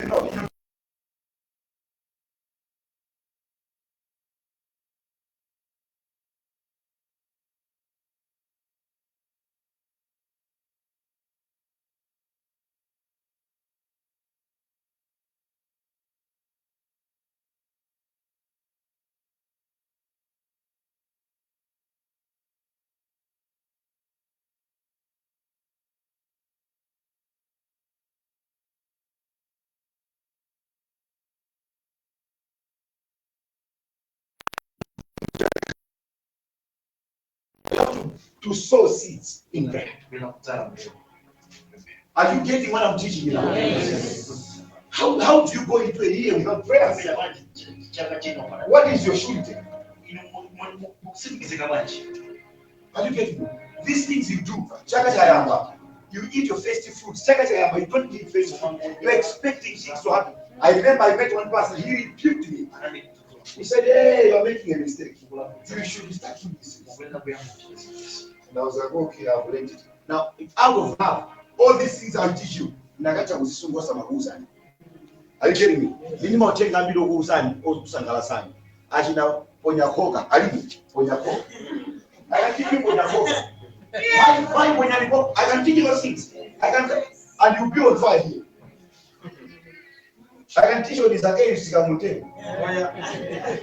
A: You to sow seeds in prayer.
B: Bila kudzala mbewu.
A: Are you getting what I'm teaching you now?
C: Yes.
A: How do you go into a year without prayers?
B: Kupita bwanji chaka chino pana.
A: What is your surety?
B: Inu mukusimikizika bwanji.
A: Are you getting me? These things you do, chaka chayamba, You eat your first fruits. Chaka chaka, you don't eat first fruit. You're expecting things to happen. I remember I met one person, he rebuked me. He said, "Hey, you're making a mistake. You should be starting this." And I was like, "Okay, I've learned it." Now, out of love, all these things I'll teach you. Nakacha kuzisungosa makuuzani. Are you getting me? Ndini mautenga ambiri okuuzani, okusangalasani. Achina ponyakoka, alimu, ponyakoka. I can teach you ponyakoka. Why ponyakoka? I can teach you those things. I can, and you'll be on fire here. I can teach you the Zacchaeus Sikamutengo.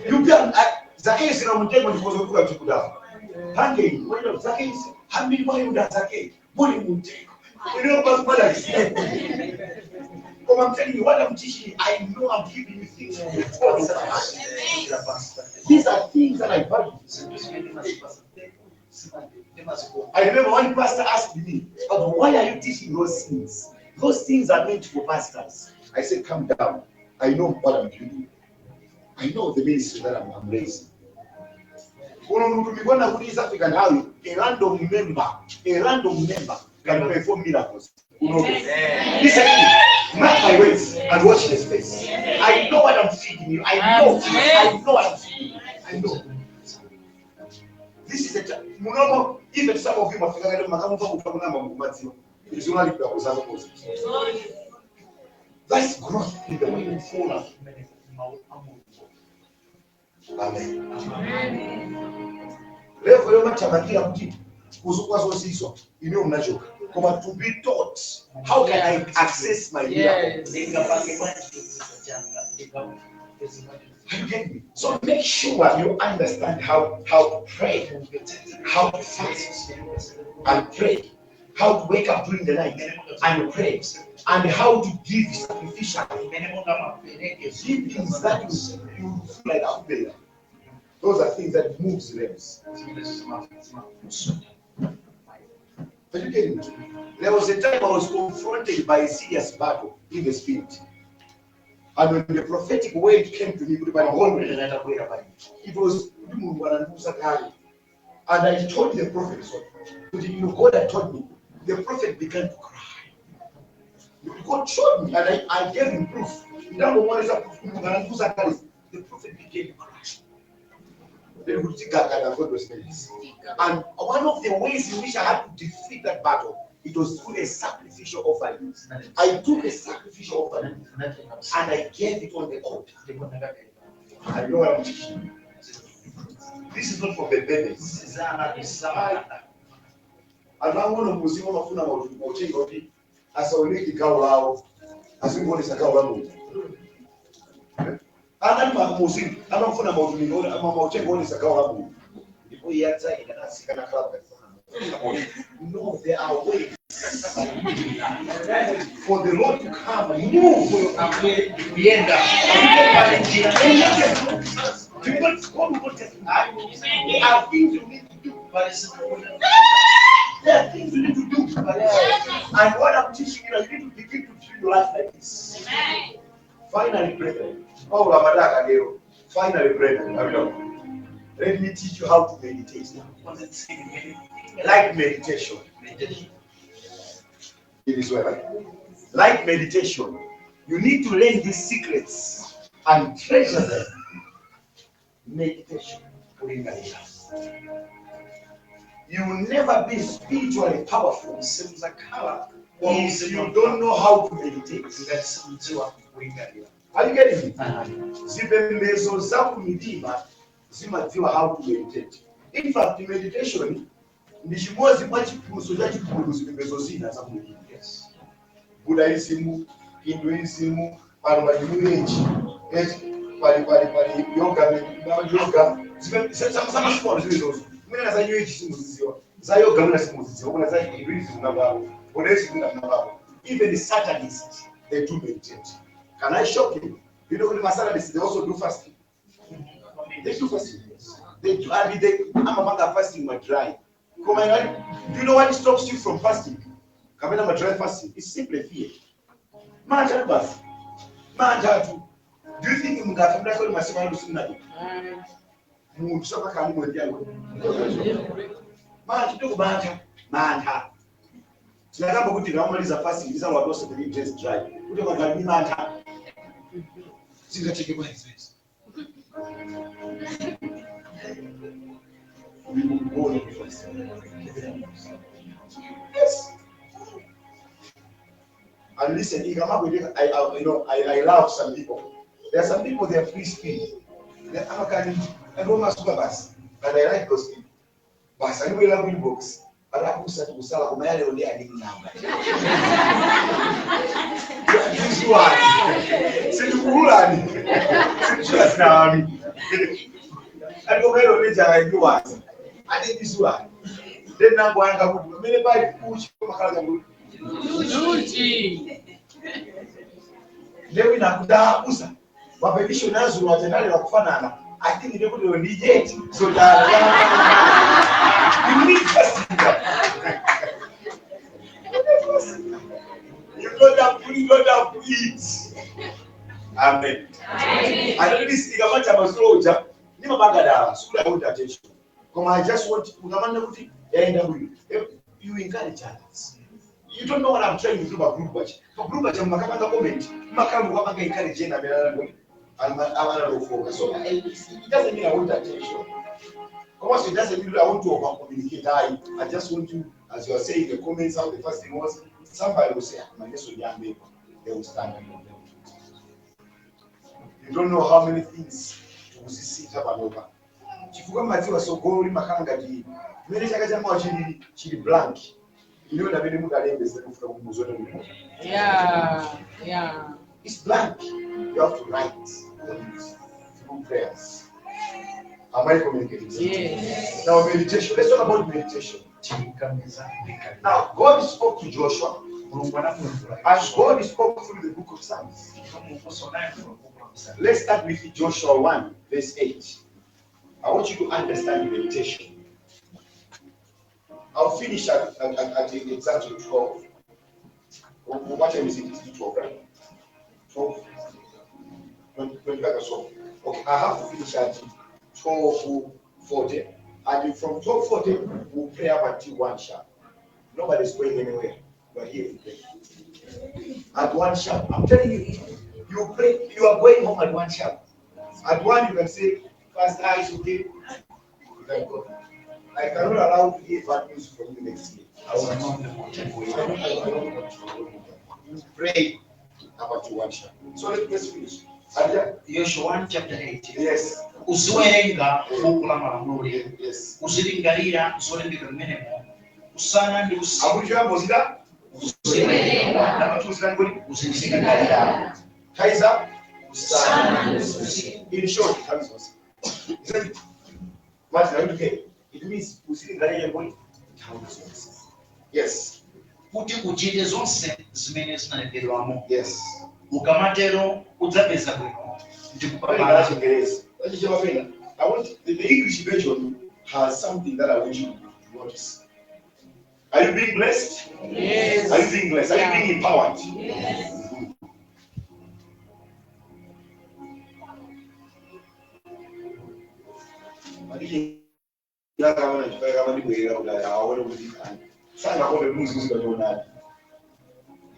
A: You'll be on Zacchaeus Sikamutengo because of what you could have. Hange, when Zacchaeus, how many more you Zacchaeus? Money Mutengo. You know what matters. Come, I'm telling you what I'm teaching you. I know I'm giving you things from the God. These are things that I value. I remember one pastor asked me, "But why are you teaching those things? Those things are meant for pastors." I said, "Calm down. I know what I'm doing. I know the ministry that I'm raising." Kuno East African how a random member can perform miracles. Listen to me. Mark my words and watch this face. I know what I'm feeding you. I know. I know what I'm feeding you. I know. This is a Munomo, even some of you mafika makamuva kutoka namba It's only That's growth in the way. Amen. Level yomachamakira kuti kuzokwazozizo ine unachoka. Koma to be taught, how can I access my miracle? Are you getting me? So make sure you understand how to pray, how to fast and pray, how to wake up during the night and pray, and how to give sacrificially. Give things that you feel like out there. Those are things that moves realms. Are you getting me? There was a time I was confronted by a serious battle in the spirit. And when the prophetic word came to me, it was, and I told the prophet, so, you know, God had told me, the prophet began to cry. God showed me, and I gave him proof. The prophet began to cry. And one of the ways in which I had to defeat that battle, it was through a sacrificial offering. I took a sacrificial offering and I gave it on the altar. I know what I'm teaching. This is not for the babies. And I want to muzimu mafuna mauchenga kuti asaoneke gawo lawo asingonesa gawo la munthu. Anali muzimu amafuna mauchenga onesa gawo la munthu. Ndipo iye adzaenda asikana khala pakati. No, there are ways for the Lord to come and move. There are things you need to do. There are things you need to do. And what I'm teaching you, you need to begin to treat your life like this. Finally, brethren. Finally, brethren. Let me teach you how to meditate now. Like meditation. It is well, right? Like meditation. You need to learn these secrets and treasure them. Meditation. You will never be spiritually powerful if you don't know how to meditate. Are you getting me? Zipembezo zakumidima zimadziwa how to meditate. In fact, meditation ndi chimodzi mwa chiphunzitso cha chigulu zipembedzo zina zakumidima. Buddhism, Hinduism, pano pali New Age, pali yoga, zamasiku zimenezozo. Mwina za New Age simuzidziwa, za yoga mwina simuzidziwa, kuna za Hinduism nababo, Buddhism nababo. Even the Satanists, they do meditate. Can I shock you? You know, the Satanists, they also do fasting. They do fasting. They do, and they, I'm among fasting, my dry. Come on, do you know what stops you from fasting? Come on, dry fasting. It's simply fear. Do you think you can Tinakamba kuti tikamaliza fasting tizalowa tonse 3 days dry. Kuti kwagala ndi mantha. Zingatheke bwanji zimenezi? We will go in fasting. Yes. And listen, I you know, I love some people. There are some people, they are free spirit. They are American and Roma super bus. But I like those people. Basi alibwera ku inbox. Barakusa tukusala koma yale onde aling'amba. Ndisuwani. Sindikululani. Sindishula sinawami. Alikomera onde jakayiwaza. Ati ndisuwani. Then nangwanga kuti pamene pali kuchi pamakhala changu.
C: Uchi.
A: Leo inakuta mapenisho nazo watendaji wa kufanana. I think ndio kuti ndijeti. So that you need fasting. You don't have to, you don't have to eat. Amen. I don't this ikamata masoloja ni mabanga dala sukula I want attention. Koma I just want ukamanda kuti yaenda bwino. You encourage others. You don't know what I'm trying to do by group watch. For group watch, I'm makapanga comment. Makamu wapanga encourage na melana I'm so it doesn't mean I want attention. Also, it doesn't mean I want to over communicate. I just want to, as you are saying, the comments how the first thing was, somebody will say, "My yes, they will stand and you don't know how many things tikuzisintha panopa. Chifukwa madziwa sogolo limakhala ngati mmene chaka chamawa chili chili blank. Iniyo ndamene mukalembe zimene mukufuna kuti muzione kuti
C: Yeah. Yeah.
A: It's blank. You have to write on it through prayers. Am I communicating?
C: Yes.
A: Now, meditation. Let's talk about meditation.
B: Tikameza ndikali.
A: Now, God spoke to Joshua,
B: Mulungu anamuyankhula
A: and
B: Yoswa.
A: God spoke through the book of Psalms.
B: Mulungu anayankhula buku la Msalmo.
A: Let's start with Joshua 1, verse 8. I want you to understand meditation. I'll finish at exactly 12. What time is it? It's 12, right? 12, 25 or so. Okay, I have to finish at 12:40. And from 12:40, we'll pray up until 1 sharp. Nobody's going anywhere. We're here to pray. At 1 sharp. I'm telling you, you pray, you are going home at 1 sharp. At 1, you can say, Pastor, it's okay. You can go. I cannot allow to hear bad news from you next year. I want I don't want to. You pray about 1 sharp. So let's finish. And,
B: Yoshua 1 chapter 8.
A: yes,
B: Uziwerenga buku la malamulo
A: yes.
B: uzilingalira zolembedwa mmenemo usana ndi usiku.
A: Akuti
B: Uziwerenga.
A: Number 2 zilangoli
B: Uzilingalira.
A: Kaiser
B: Usana ndi usiku.
A: In short, nthawi zonse. Isn't it? Martin, are you okay? It means uzilingalira ngoli nthawi zonse. Yes,
B: Kuti uchite zonse zimene zinalembedwamo.
A: yes.
B: Ukamatero udzapeza bwino ndi
A: Pamene
B: kupambana.
A: Chingerezi. Achichemapena. I want the English version has something that I want you to notice. Are you being blessed?
C: Yes.
A: Are you being blessed? Are you being empowered?
C: Yes.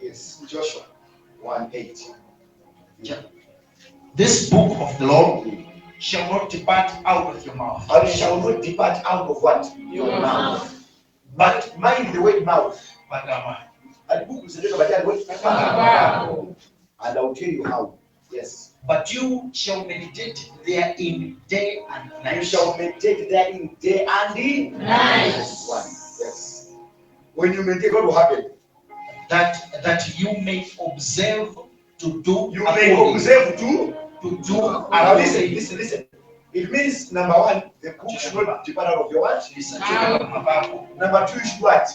A: Yes, Joshua 1:8.
B: This book of the law shall not depart out of your mouth,
A: And shall not depart out of what?
C: Your mouth.
A: But mind the word mouth.
B: Pakamwa.
A: And book is
C: Wow.
A: And I'll tell you how. Yes.
B: But you shall meditate therein day and
A: You
B: night.
A: shall meditate therein day and in
C: Night.
A: One. Yes. When you meditate, what will happen?
B: That you may observe to do
A: You may
B: according
A: observe to
B: to do
A: Now listen,
B: according.
A: listen, listen. It means number one, the book should not depart out of your watch.
B: Lisachoke pakamwa pako.
A: Number two, you should what?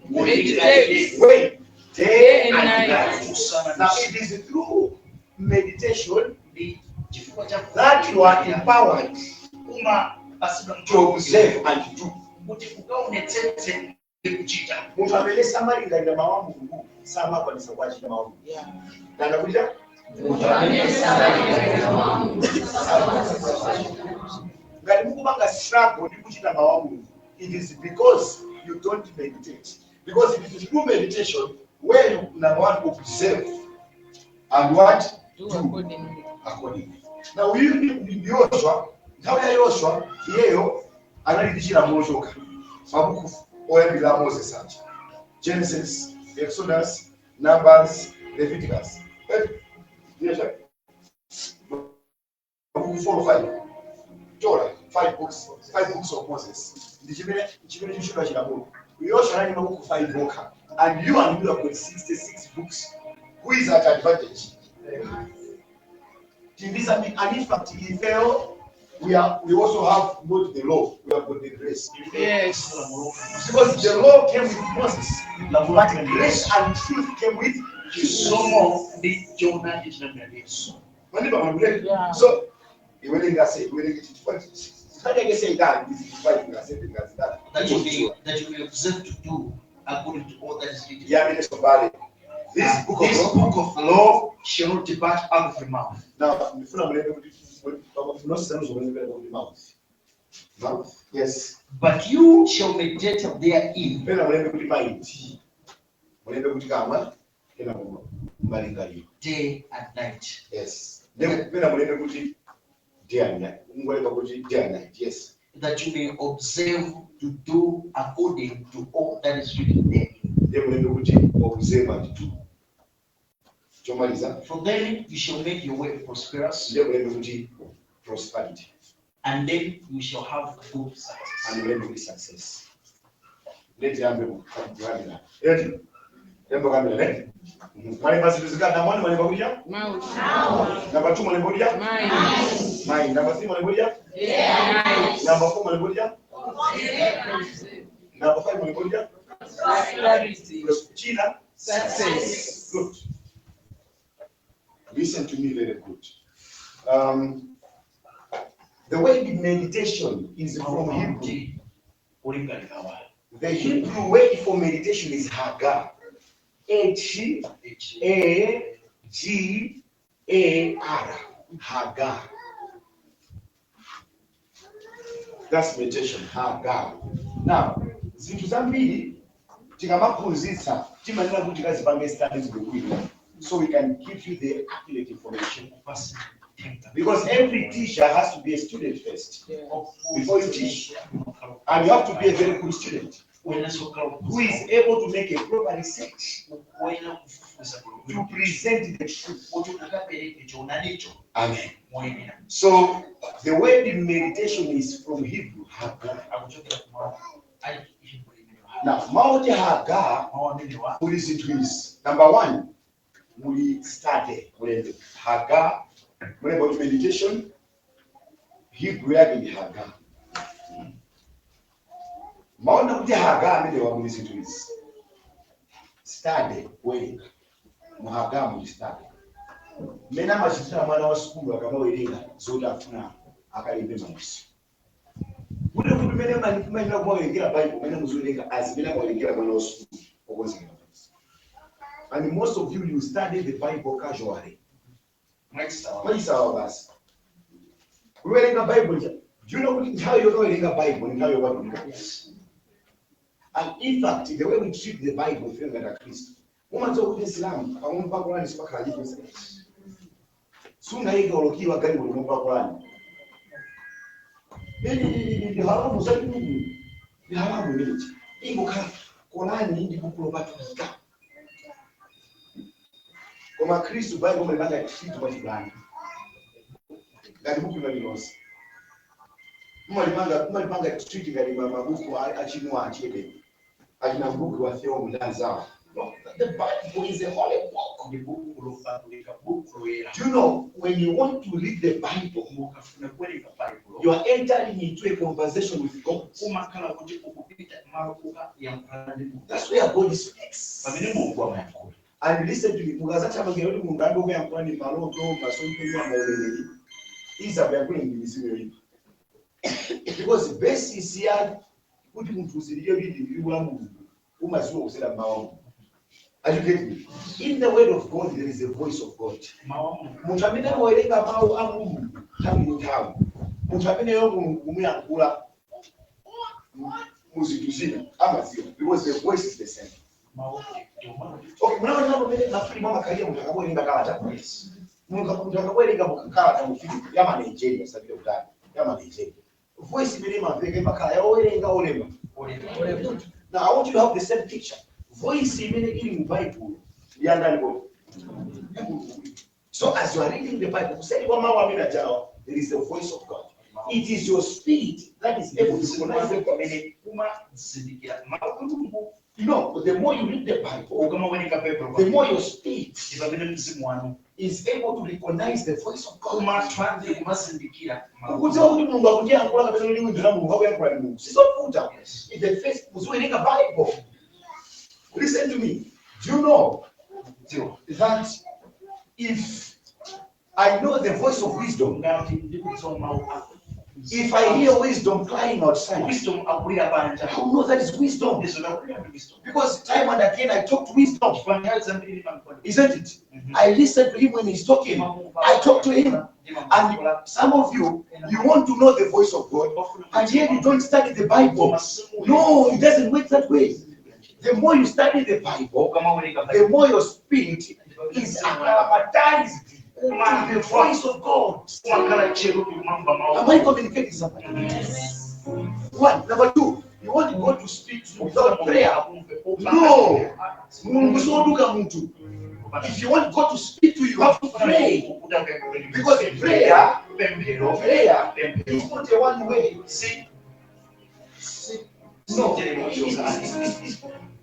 C: Meditate.
A: Wait. Day
C: Day
A: and
C: and
A: night.
C: night.
B: Usana
A: Now
B: ndi
A: it is through meditation
B: usiku. Chifukwa cha
A: that you are empowered
B: umapasidwa
A: to observe and do.
B: kuti ukaonetsetse ndi kuchita.
A: Munthu amene samalingalira mawu a Mulungu samakwanisa kuachita mawu a Mulungu.
C: Yeah.
A: Nanga kuchita? Ngati mukupanga struggle ndi kuchita mawu a Mulungu, it is because you don't meditate. Because it is through meditation where you, number one, observe and what?
C: Do accordingly.
A: Accordingly. Now uyu ndi Yoshua, nthawi ya Yoshua iyeyo anali ndi chilamulo chokha, mabuku oyambirira a Moses aja, Genesis, Exodus, Numbers, Leviticus. Ndiye chake mabuku 4 or 5, Torah, five books, five books of Moses, ndi chimene chitchedwa chilamulo. Yoshua anali mabuku 5 okha, and you and me have got 66 books. Who is at advantage? Tindisa, and in fact, ifeo, we also have not the law, we have got the grace.
C: Yes.
A: Because the law came with Moses, but grace and truth came with Jesus.
B: Chisomo ndi choonadi chinabwera ndi Yesu.
A: Mandipa mandipa.
C: Yeah.
A: So, iwerenga se, iwerenga chifukwa chifukwa say that this is five ngase ngase that.
B: That you may observe to do according to all that is written.
A: Yeah, Minister Bale. This book of
B: This
A: law.
B: book of the law shall not depart out of your mouth.
A: Now, ndifuna mulembe kuti nosisanu zokulembe kuti mouth. Mouth. Yes.
B: But you shall meditate therein
A: Pena mulembe kuti mind. Mulembe kuti kamwa, pena malingaliro.
B: day and night.
A: Yes. Then pena mulembe kuti day and night. Ungolemba kuti day and night. Yes.
B: That you may observe to do according to all that is written therein.
A: Then mulembe kuti observe and do. Chomaliza.
B: For then you shall make your way prosperous,
A: Then mulembe kuti prosperity.
B: and then you shall have good success.
A: And mulembe kuti success. Leti yambe kukambira. Eti. Yambe kukambira ne? Mwalemba zinthu zingati? Number 1 mwalemba kuti ya?
C: Mouth.
A: Number 2 mwalemba kuti ya?
C: Mind.
A: Mind. Number 3 mwalemba kuti ya?
C: Day and night.
A: Number 4 mwalemba kuti ya?
C: Observe.
A: Number 5 mwalemba kuti ya?
C: Prosperity.
A: China.
C: Success.
A: Good. Listen to me very good. The word meditation is from Hebrew.
B: Kuti kulingalira wa
A: The Hebrew word for meditation is Hagar. H
B: H
A: A G A R. Hagar. That's meditation. Hagar. Now, zinthu zambiri tikamaphunzitsa timanena kuti tikazipange studies bwinobwino so we can give you the accurate information.
B: kupasa tenga.
A: Because every teacher has to be a student first.
C: Yeah.
A: Before you teach. And you have to be a very good student
B: Uyenera kukhala
A: who is able to make a proper research
B: uyenera kufufuza
A: to present the truth.
B: kuti ukapereke choonadicho
A: Amen.
B: moyenera.
A: So the word meditation is from Hebrew, Hagar.
B: Akuchokera ku ali Hebrew imenewa.
A: Now, Mount Hagar
B: Mawu amenewa
A: muli zinthu izi. Number one, muli study. Mulembe Hagar, mulembe kuti meditation, Hebrew yake ndi Hagar. Maona kuti Hagar amenewa muli zinthu izi. Study, kuwerenga. Mu Hagar muli study. Mmene amachitira mwana wa sukulu akamawerenga zoti afuna akalembe mayeso. Kuti mmene mayenera kumawerengera Bible, mmene muziwerenga azimene amawerengera mwana wa sukulu okonzekera mayeso. And most of you, you study the Bible casually.
B: mwachisawa
A: Mwachisawa basi. Kuwerenga Bible, do you know kuti nthawi yokawerenga Bible ni nthawi yopatulika?
B: Yes.
A: And in fact, the way we treat the Bible, ife ngati Akhristu, umadziwa kuti Islam pamwe pa Qur'an sipakhala chilichonse. Sungayike olokiwa galimoto pamwe pa Qur'an. Ndi haramu zachilungu. Ndi haramu imeneyi. Ingokhala Qur'an ndi buku lopatulika. Koma Khristu Bible malipanga treat mwachibwana. Ngati buku lililonse. Mumalipanga treat ngati mabuku achinwa achebe. Achina mbuku wa Theomu ndi anzawo. No, the Bible is a holy book.
B: Ndi buku lopatulika, buku loyera.
A: Do you know when you want to read the Bible,
B: Mukafuna kuwerenga Bible,
A: you are entering into a conversation with God.
B: umakhala kuti ukupita malo kukayankhulana ndi Mulungu.
A: That's where God speaks.
B: Pamene Mulungu amayankhula.
A: And listen to me, mukazathamangira kuti Mulungu ayambe kuyankhula ndi maloto, masomphenya, mauneneri, izakuyankhula ndi mizimu yoyipa. Because basis ya kuti munthu uzilike kuti ndi liwu la Mulungu, umaziwa kudzera m'mawu a Mulungu. Are you getting me? In the word of God, there is a voice of God.
B: Mawu a Mulungu.
A: Munthu amene amawerenga mawu a Mulungu nthawi ndi nthawi, munthu ameneyo Mulungu kumuyankhula mu zinthu zina amadziwa. Because Because the voice is the same. Okay, munaona pamene mafilimu amakhalira munthu akawerenga kalata. Munthu akawerenga kalata mu filimu ya ma Nigeria, sabile kutali, ya ma Nigeria. Voice imene imamveka imakhala ya owerenga olemba. Now I want you to have the same picture. Voice imene ili mu Bible ya ndani kodi? Ya Mulungu. So as you are reading the Bible, kuseri kwa mawu amene ajawa, there is the voice of God. It is your spirit that is able to recognize the voice.
B: Kumazindikira mawu a Mulungu.
A: The more you read the Bible,
B: Ukamawerenga Baibulo,
A: the more your spirit
B: ndi pamene mzimu wanu
A: is able to recognize the voice of God.
B: umatha kumazindikira mawu.
A: Ukudziwa kuti Mulungu akutiyankhula kapena liwu ndi la Mulungu akuyankhula ndi Mulungu. Sizovuta. The first uziwerenga Bible. Listen to me. Do you know
B: Dziwa.
A: that if I know the voice of wisdom,
B: Ngati ndikudziwa mawu ako.
A: if I hear wisdom crying outside,
B: Wisdom akulira panja.
A: I will know that is wisdom.
B: Ndizodakulira ndi wisdom.
A: Because time and again I talk to wisdom,
B: Chifukwa nthawi zambiri ndimamkonda.
A: isn't it? I listen to him when he's talking. I talk to him. And some of you, you want to know the voice of God, and yet you don't study the Bible. No, it doesn't work that way. The more you study the Bible, the more your spirit is acclimatized to the voice of God.
B: Umakhala tcheru kumamva mawu.
A: Am I communicating somebody? One. Number two, you want God to speak to you without prayer. No. Mulungu soduka munthu. If you want God to speak to you, you have to pray. Because prayer, prayer is not a one way. No.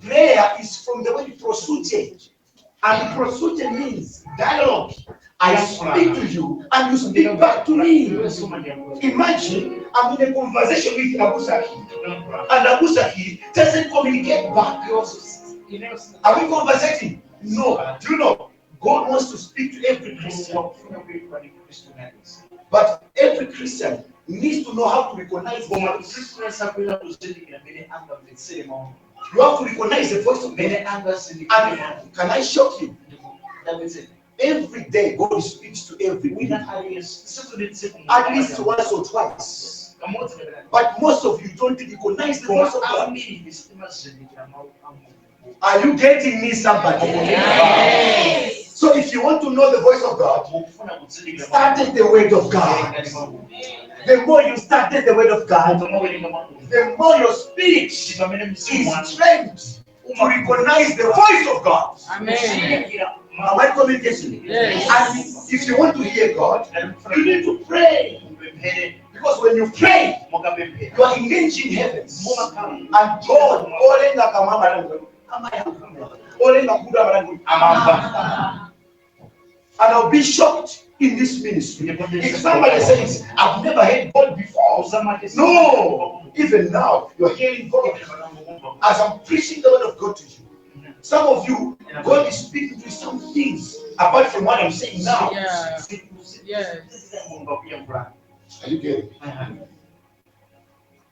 A: Prayer is from the word prosute. And prosute means dialogue. I speak to you and you speak back to me. Imagine I'm in a conversation with Abusaki, and Abusaki doesn't communicate back. Are we conversating? No. Do you know? God wants to speak to every Christian. But every Christian needs to know how to recognize the voice. You have to recognize the voice of God. And can I shock you? Every day, God speaks to every believer. At least once or twice. But most of you don't recognize the voice of God. Are you getting me, somebody?
C: Yes.
A: So if you want to know the voice of God, study the word of God. The more you study the word of God, the more your spirit is trained to recognize the voice of God.
C: Amen.
A: Am I communicating?
C: Yes.
A: And if you want to hear God, you need to pray. Because when you pray, you are engaging heavens. And God, olenga kamama olenga kuda marangu. And I'll be shocked in this ministry if somebody says, "I've never heard God before." No, even now you're hearing God. As I'm preaching the word of God to you, some of you, God is speaking to you some things apart from what I'm saying now.
C: Yeah. Yes.
A: Are you getting me?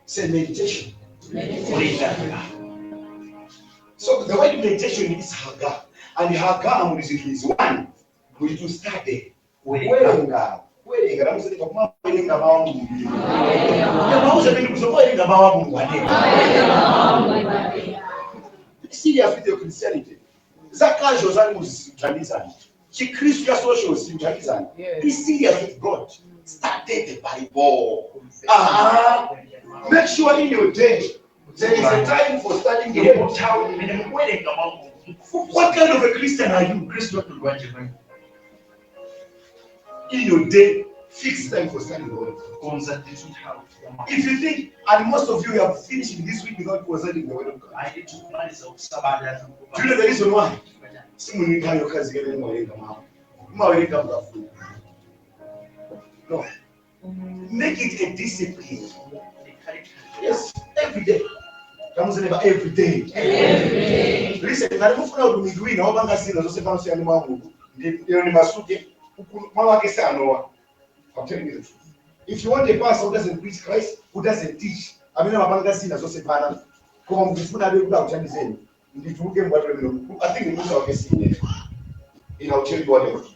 A: Say meditation. So the word meditation is haga. And haga is one, we to study. Kuwerenga. Kuwerenga. Namuseleka kuma kuwerenga mawu a Mulungu. Yamauza mimi kuzokuwerenga mawu a Mulungu anene. Serious with your Christianity. Zakajo zali muzithandizani. Chikristu cha social zithandizani.
C: Yes.
A: Be serious with God. Study the Bible. Make sure in your day there is a time for studying the word. What kind of a Christian are you? In your day, fix time for studying the word. If you think, and most of you have finished this week without consulting the word of God. Do you know the reason why? Simunikayo kazi kene mwawerenga mawu. Mwawerenga mukafuna. No. Make it a discipline. Yes, every day. Tamuzeneba every day. Listen, ngati mufuna kuti munthu wina wopanga zina zonse pano siyani mwa Mulungu, ilo ni masuke, mwa wake sanowa. I'm telling you the truth. If you want a pastor who doesn't preach Christ, who doesn't teach, amene amapanga zina zonse pano, koma mukufuna abe kuti akuthandizeni, ndituluke mbwatiro mino. I think musa wake sine. And I'll tell you what else.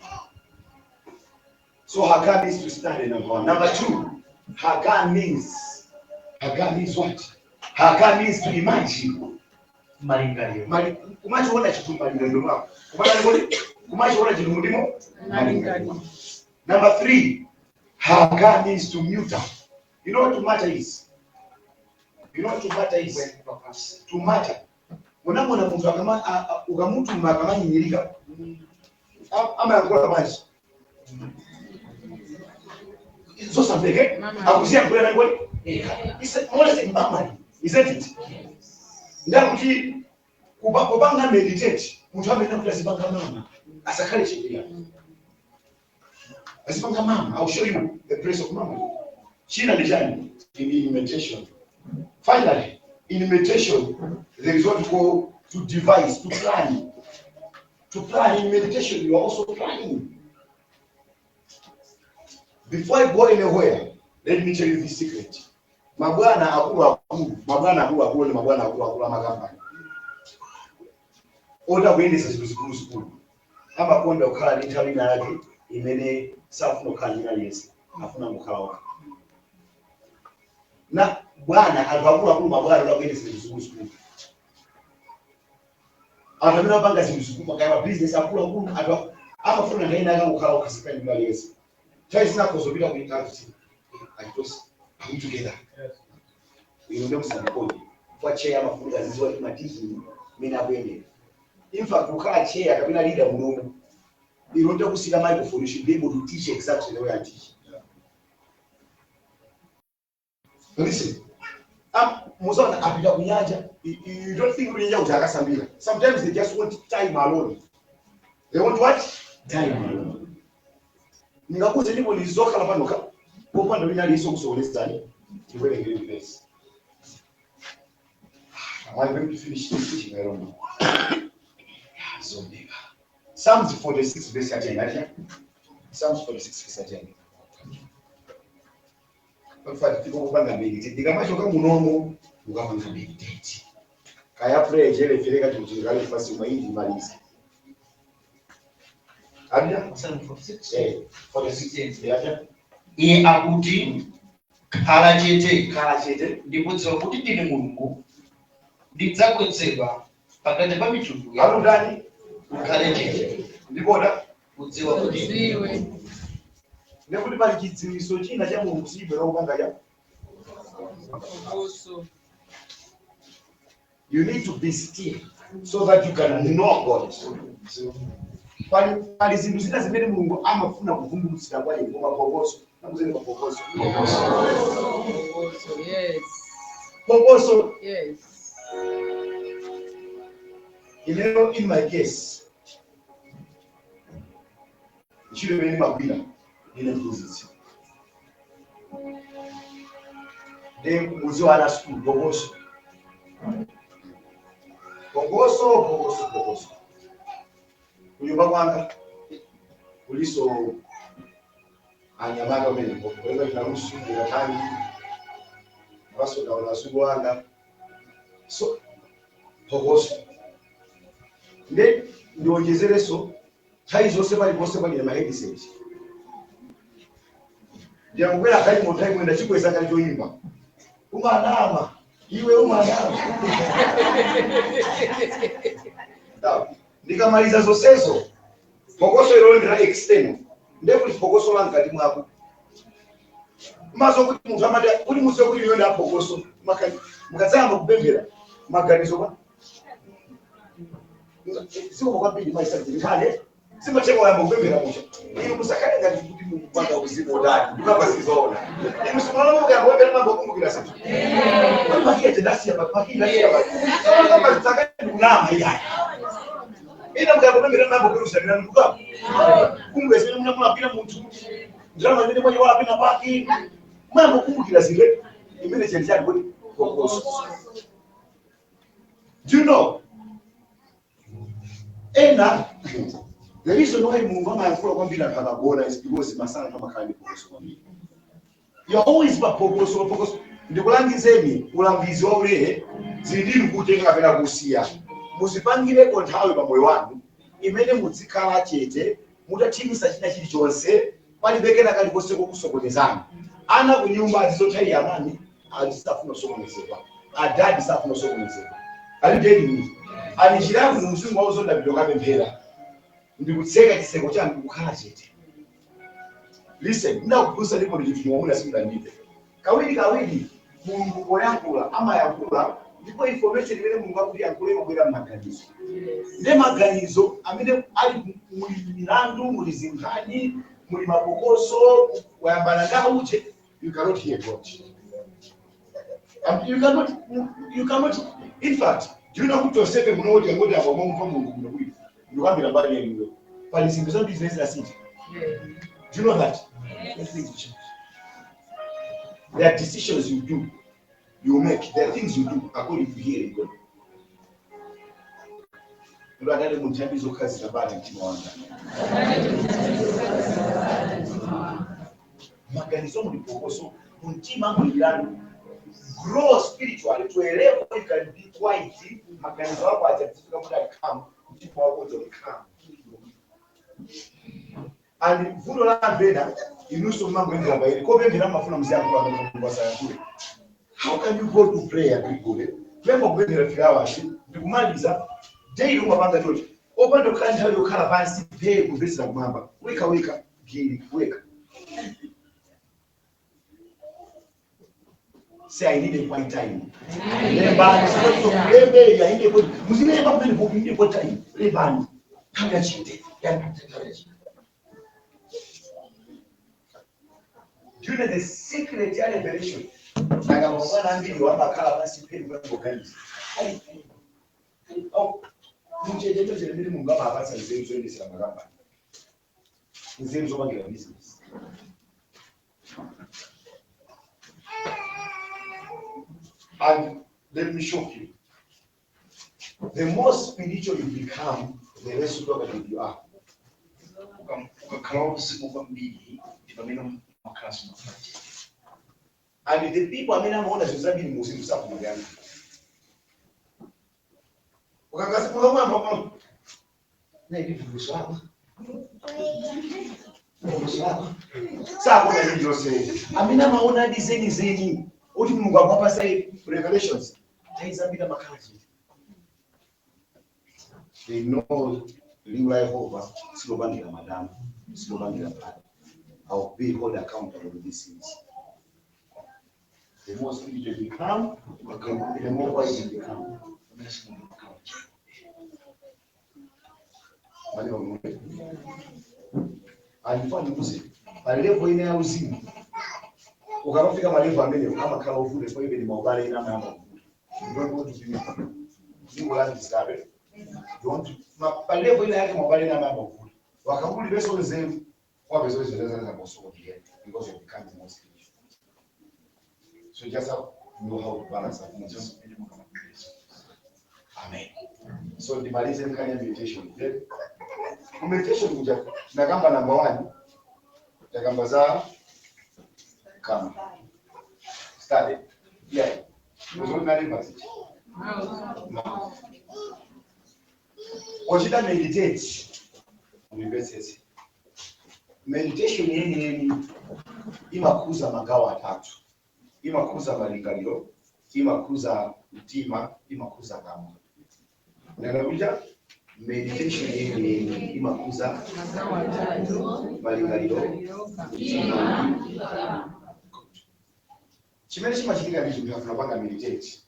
A: So Hagar needs to study, number one. Number two, Hagar means what? Hagar means to imagine.
B: Malingaliro.
A: Kumachiona chinthu malingaliro mwako. Kumatani kodi? Kumachiona chinthu mundimo?
C: Malingaliro.
A: Number three, Haga means to mutter. You know what to mutter is? You know what to mutter is? To mutter. Unamona munthu akama ukamutuma akamanyinyirika amayankhula bwanji zosamveke akuziyankhula nani kodi? What is it murmuring? Isn't it? Ndakuti kupanga meditate munthu amene kuti azipanga mama asakhale chete azipanga mama. I'll show you the place of mama. China ndi chani? In meditation. Finally, in meditation there is what we call to devise, to plan. To plan in meditation, you are also planning. Before I go anywhere, let me tell you this secret. Mabwana akulu akulu, mabwana akulu akulu ndi mabwana akulu akulu amakampani oda kuyendesa zinthu zikulu zikulu amakonda kukhala ndi nthawi ina yake imene safuna kukhala ndi aliyense, afuna kukhala wake na bwana. Anthu akuluakulu, mabwana oda kuyendesa zinthu zikulu zikulu, anthu amene amapanga zinthu zikulu makaya mabizinesi akuluakulu, anthu amafuna nthawi ina yake angokhala okha ndi aliyense. Nthawi zina akhozopita kuintanti achitosi, are we together? Ino ndio msanakoje kwa chair amafunika ziziwa kuti matiki mene akuyendera. In fact, ukhala chair kapena leader munomu, ino ndio kusika microphone, you should be able to teach exactly the way I teach. Listen, muzaona apita kunyanja. You don't think kunyanja kuti akasambira. Sometimes they just want time alone. They want what? Time alone. Ndingakuze ndipo ndizokhala panoka popanda wina aliyense kusokonezani tiwerengere verse. Am I going to finish this teaching? I don't know. Zomega. Psalms 46 verse 10. Acha? Psalms 46 verse 10. Pafati tiko kupanga meditate. Ndikamachoka munomo ukapanga meditate. Kaya pray jele fereka chikuchikale fasi maindi malisa. Acha?
B: 746.
A: 46. Acha?
B: Iye akuti, khala chete,
A: Khala chete.
B: ndipo dziwa kuti ndine Mulungu, ndidzakwezedwa pakati pa mitundu ya
A: Alundani?
B: Ukhale chete.
A: Ndipona?
B: Udziwa kuti ndine
C: Udziwe.
B: Mulungu.
A: Nekuti pali chidziwiso china cha Mulungu sibwera kupanga cha.
C: Phokoso.
A: You need to be still so that you can know God. Pali zinthu zina zimene Mulungu amafuna kuvumbulutsira kwa inu koma phokoso. Nakuzeni phokoso.
C: Phokoso. Yes.
A: Phokoso.
C: Yes.
A: Ineyo, in my case, ntchito imene ndimagwira ine mphunzitsi. Ndi muzi wa ana school, phokoso. Phokoso, phokoso, phokoso. Kunyumba kwanga kuliso anyamata umene kulemba chinalusu ndikatangi apasodaona azulu wanga, so phokoso. Nde ndionjezereso nthawi zonse paliponse paline ma headset. Ndiyangokwera galimoto nthawi imwe ndachikweza kali choyimba, umanama iwe, umanama. Ndikamaliza zonsezo, phokoso ilo ndira external, ndekuti phokoso la mkati mwako maso kuti munthu amati kuti muziwe kuti iyo nda phokoso. Mukadzayamba kupemphera maganizo pa zikomo kwambiri maisaikhale simatheka wayamba kupemphera mucha. Inu musakhale ngati kuti mukupanga uzimu odani ndikapasizoona. Inu simuona mukayamba kupemphera mambokumbukira zinthu kuti makiya tendasiya makiya ndasiya kamba ndikunama iyayi. Ina mukayamba kupemphera mambo kurusa mukapa kumbuka zimene munamulapira munthu, ndalama imene mwayiwala pena pake, mambokumbukira zinthu imene cheni chali kuti phokoso. Do you know ena, the reason why Mulungu amayankhula kwambiri anthu akagona is because masana anthu amakhala ndi phokoso kwambiri. You're always pa phokoso, pa phokoso. Ndikulangizeni ulangizi wa ulere, zili ndinu kutenga kapena kusiya. Muzipangireko nthawi pa moyo wanu imene muzikhala chete mutathimisa china chilichonse, palibe kena kalikonse kokusokonezani. Ana ku nyumba azizothawi amani azisafuna kusokonezedwa, adadi safuna kusokonezedwa. Are you getting me? And njira yabwino mzimu wauzonda ndokapemphera ndikutseka chiseko chanu, ndikukhala chete. Listen, ndakuphunzitsa ndipo ndichifuna simudandipe. Kawiri kawiri Mulungu poyankhula amayankhula, ndipo information imene Mulungu akuti yankhule imabwera m'maganizo. Ndi maganizo amene ali muli milandu, muli zinkhani, muli mapokoso, wayambana ndauche, you cannot hear God. And you cannot, in fact, do you know kuti Yosefe munoti angoti apo momumva Mulungu kuno bwino ndikuyambira mbali yeniyo pali zinthu zambiri zimene zinasintha? Do you know that? Things will change. There are decisions you do, you make. There are things you do according to hearing God. Ndo adali munthambi zokhazika bata mtima wanga. Maganizo muli phokoso, mumtima muli milandu. Grow spiritually to a level you can be quiet. Maganizo ako achadzifika kuti ali calm, mtima wako uli calm. And vuto la anthu ena, inunso mmangoyendera pairi kopemphera, mafuna muziyankhula, Mulungu asayankhule. How can you go to prayer, Grigore, kuyamba kupemphera 3 hours ndikumaliza daily umapanga choti opanda kukhala nthawi yokhala pansi phee kumvetsera kumwamba, weka weka gili weka? Say, "I need a quiet time." Lembani kulembe, "I need a quiet." Muzilemba kumene po, "I need a quiet time." Lembani nthawi yachite, nthawi yachite. Do you know the secret ya revelation? Akamamwana ambiri wamakhala pansi phee kuganiza. Muchechecho chimene Mulungu amapatsa nzeru zoyendesera makampani, nzeru zopangira business. And let me shock you. The more spiritual you become, the less talkative you are.
B: Ukakhala wauzimu kwambiri ndi pamene umakhalanso makhala chete.
A: And the people amene amaona zinthu zambiri muuzimu sakumayana. Ukakasimuka naiti vuso apa, vuso apa, sakuona chilichonse. Amene amaona adi zenizeni kuti Mulungu akuwapasa revelations, nthawi zambiri amakhala chete. They know liwu la Yehova silopangira madama, silopangira phata. I will be held accountable to these things. The more spiritual you become, the more wise you become.
B: Pamene simunthu umakhala chete.
A: Wale wamwe. Alikuwa nikuze pa level ine ya uzimu. Ukamafika ma level amene amakhala ovuta kwa even maubale ina amayamba kuvuta. You don't want to be dziko la ndisabe. You want to pa level ina yake maubale ina amayamba kuvuta. Wakabuli beso nzeru wabezo zinaweza za bosodia because of becoming more spiritual. So you just have to know how to balance that.
B: Pamene mukamapembedza.
A: Amen. So ndimalize nkhani ya meditation. Then, ku meditation kuja nakamba number one, takamba za kama study. Yeah. Uzuri nalemba zichi. No. Ochita meditate. Univesese. Meditation yeni yeni imakhuza magawo atatu. Imakhuza malingaliro, imakhuza mtima, imakhuza kamwa. Nanakuja meditation yeni yeni imakhuza malingaliro, mtima. Chimene chimachitika ndi chinthu tunapanga meditate.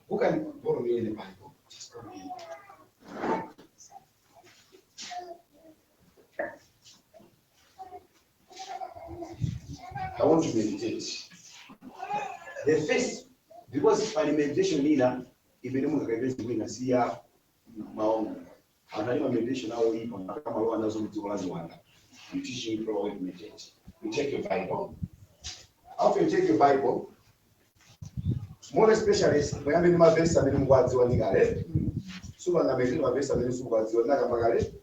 A: Who can borrow me any Bible? Just borrow me. I want to meditate. The first, because pali meditation ina imene mungakaipeze kwina siya maongo. Anthu ali ma meditation awo ipa kama lo anazo mdziko la ziwanda. I'm teaching you proper way to meditate. You take your Bible. After you take your Bible, more especially muyambe ndi mavesi amene mukuwadziwa ndi kale. Supangamete mavesi amene sukuwadziwa ndakamba kale.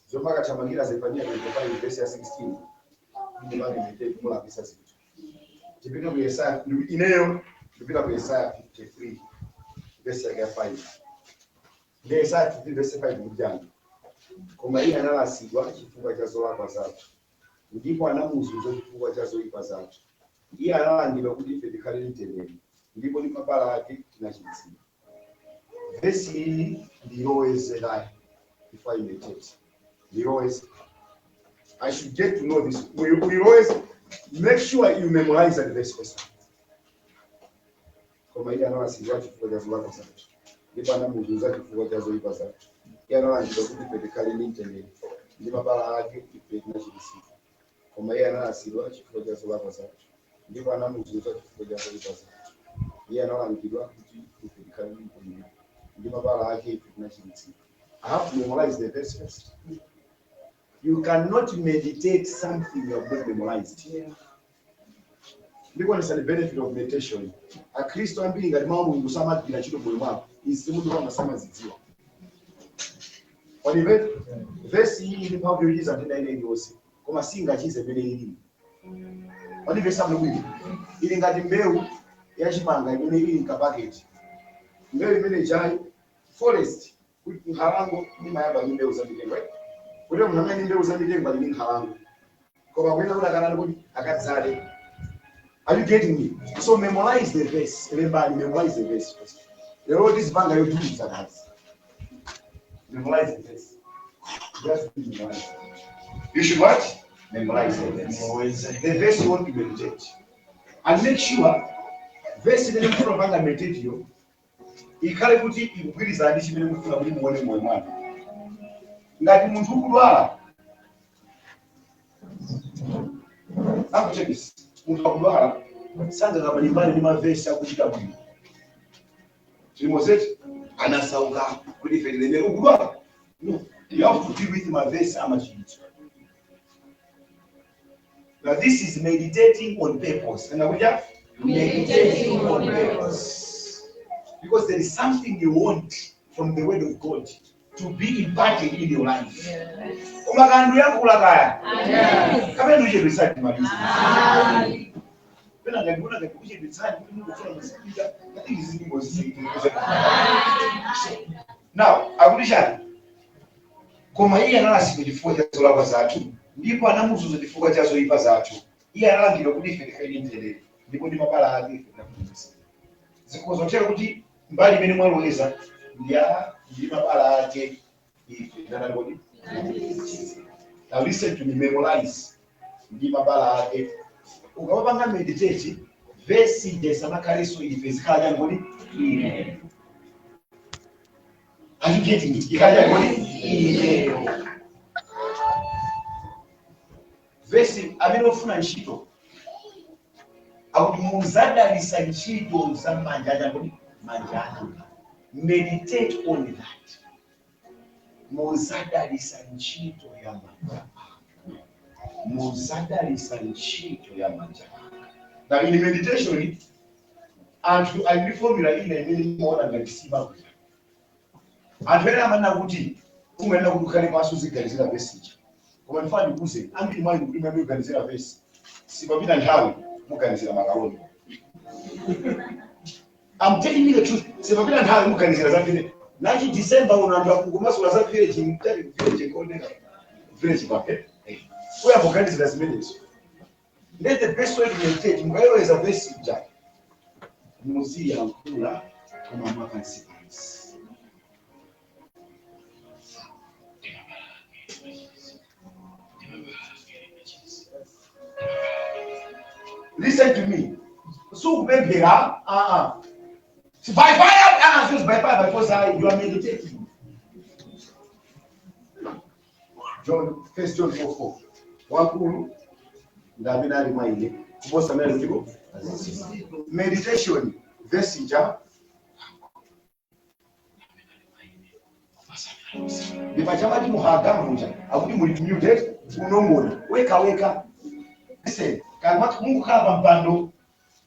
A: Zomwe akathamangira Zefaniya 25 verse ya 16. Ndimane meditate mulapisa zinthu. Tipite ku Yesaya, ineyo ndipita ku Yesaya 53 verse yake ya 5. Ndi Yesaya 53 verse 5 mujani. Koma iye analasidwa chifukwa cha zolakwa zathu, ndipo anamuzunza chifukwa cha zoyipa zathu. Iye analangidwa kuti ife tikhale mtendere, ndipo ndi mabala ake tinachiritsidwa. Vesi iyi ndilowezerayo before I meditate. Ndiloweze. I should get to know this. We always make sure you memorize that verse first. Koma iye analasidwa chifukwa cha zolakwa zathu, ndipo anamuzunza chifukwa cha zoyipa zathu. Iye analangidwa kuti ife tikhale ndi mtendere, ndi mabala ake ife tinachiritsidwa. Koma iye analasidwa chifukwa cha zolakwa zathu, ndipo anamuzunza chifukwa cha zoyipa zathu. Iye analangidwa kuti ife tikhale ndi mtendere, ndi mabala ake ife tinachiritsidwa. I have to memorize the verse first. You cannot meditate something you have not memorized. Ndikuonesa the benefit of meditation. Akhristu ambiri ngati mawu a Mulungu samagwira ntchito moyo mwawo, izi munthu pama samazidziwa. Wanive? Vesi iyi ndi mphamvu yochiza nthenda ine iliyonse, koma singachize imene ilili. Wanimvesa bwino? Ili ngati mbewu yachimanga imene ili mkapaketi. Mbewu imene ichayi forest, kuti nkhalango imayamba ndi mbewu za mitengo, right? Kuti munthu amene ndi mbewu za mitengo ali ndi nkhalango, koma kuyena kuti akanani kuti akadzale. Are you getting me? So memorize the verse. Lembani, memorize the verse first. Lero tizipanga yotuliza kazi. Memorize the verse. Just memorize. You should what? Memorize the verse. The verse you want to meditate. And make sure verse imene mufuna kupanga meditate yo ikhale kuti ikugwirizana ndi chimene mufuna kuti muone moyo mwanu. Ngati munthu ukudwala, akuchekesi, munthu akudwala sangakapalimbane ndi mavesi akuchita bwino. Tilimozeti anasauka kuti ife tilemere ukudwala. No, you have to deal with mavesi amachiritso. Now this is meditating on purpose. And akuja?
C: Meditating on
A: purpose. Because there is something you want from the word of God to be imparted in your life.
C: Yes.
A: Koma kandu yankhula kaya.
C: Yes.
A: Kapena uchedwetsani maliza.
C: Amen.
A: Pena ngandibona ngati uchedwetsani kuti mukufuna muzipita. I think izi nyimbo zisizo. Now, akuti chani? Koma iye analasidwa chifukwa cha zolakwa zathu, ndipo anamuzunza chifukwa cha zoyipa zathu. Iye analangidwa kuti ife tikhale ndi mtendere, ndipo ndi mabala ake ife tinapulumutsidwa. Zikhoza kuti mbali imene mwaloweza ndi ya ndi mabala ake ife tinatani kodi? Now listen to me, memorize ndi mabala ake. Ukamapanga meditate, vesi jesamakhaleso ife zikhala chani kodi? Ine. Are you getting it? Ikhala chani kodi? Ineyo. Vesi amene ofuna ntchito akuti muzadalisa ntchito za manja anu kodi? Manja anu. Meditate on that. Muzadalisa ntchito ya manja anu. Muzadalisa ntchito ya manja anu. Now in meditation, anthu ali ndi formula ina imene imaona ngati simagwira. Anthu ena amanena kuti umayenera kuti ukhale pansi uziganizira vesi ija. Koma ndifuna ndikuwuzeni, ambiri mwa inu kuti muyambe kuganizira vesi, sipapita nthawi muganizira makaloni. I'm telling you the truth. Sipapita nthawi muganizira za village. Nachi December uno anthu akumasula za village, mtali village koneka. Village pape. Uyamboganizira zimenezo. Then the best way to meditate, mukayeloweza vesi ija, muziyankhula koma mwapansipansi. Listen to me. Sukupemphera, By fire, so by fire, by force, you are meditating. John, First John 4:4. Wakulu ndi amene ali mwa ine kuposa amene ali ndipo meditation verse ija ndipachamati muhaga muja akuti muli muted unongona weka weka. Listen, kana mungukhala pa mpando,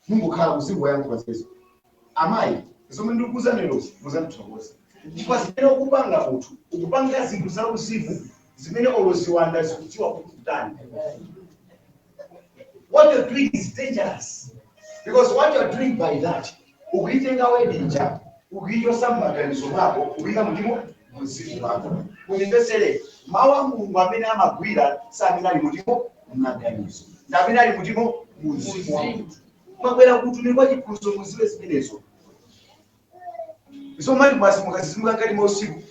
A: mungukhala uzingo yangu pazizo. Amayi, zomwe ndikukuza lero muzandithokoza. Chifukwa zimene ukupanga munthu, ukupanga zinthu za uzimu zimene oloziwanda zikudziwa kuti kutani. What you're doing is dangerous. Because what you're doing by that, ukuitenga wedinja, ukuichosa m'maganizo mwako, ukuyika mutimo mzimu mwako. Mundimvetsere, mawu a Mulungu amene amagwira si amene ali mutimo m'maganizo, ndi amene ali mutimo mzimu wa munthu. Mwabwera kutumiki kwa chiphunzitso muziwe zimenezo. Zomali basi mukazizimuka ngati mausiku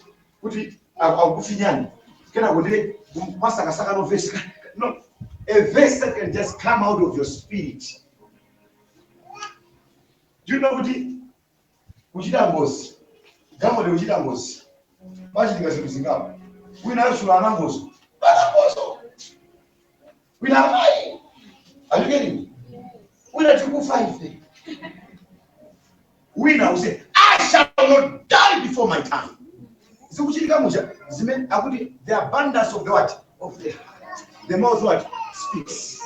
A: kuti akufinyani kena kuti masakasaka no verse. No, a verse that can just come out of your spirit. Do you know kuti kuchita ngozi, gamode kuchita ngozi pachitika zinthu zingapo? Wina asula ana ngozo, ana ngozo, wina amayi. Are you getting me? Wina tikufa ife, wina will say, "I shall not die before my time." Zikuchitika mucha zimene akuti the abundance of the what? Of the heart the mouth what? Speaks.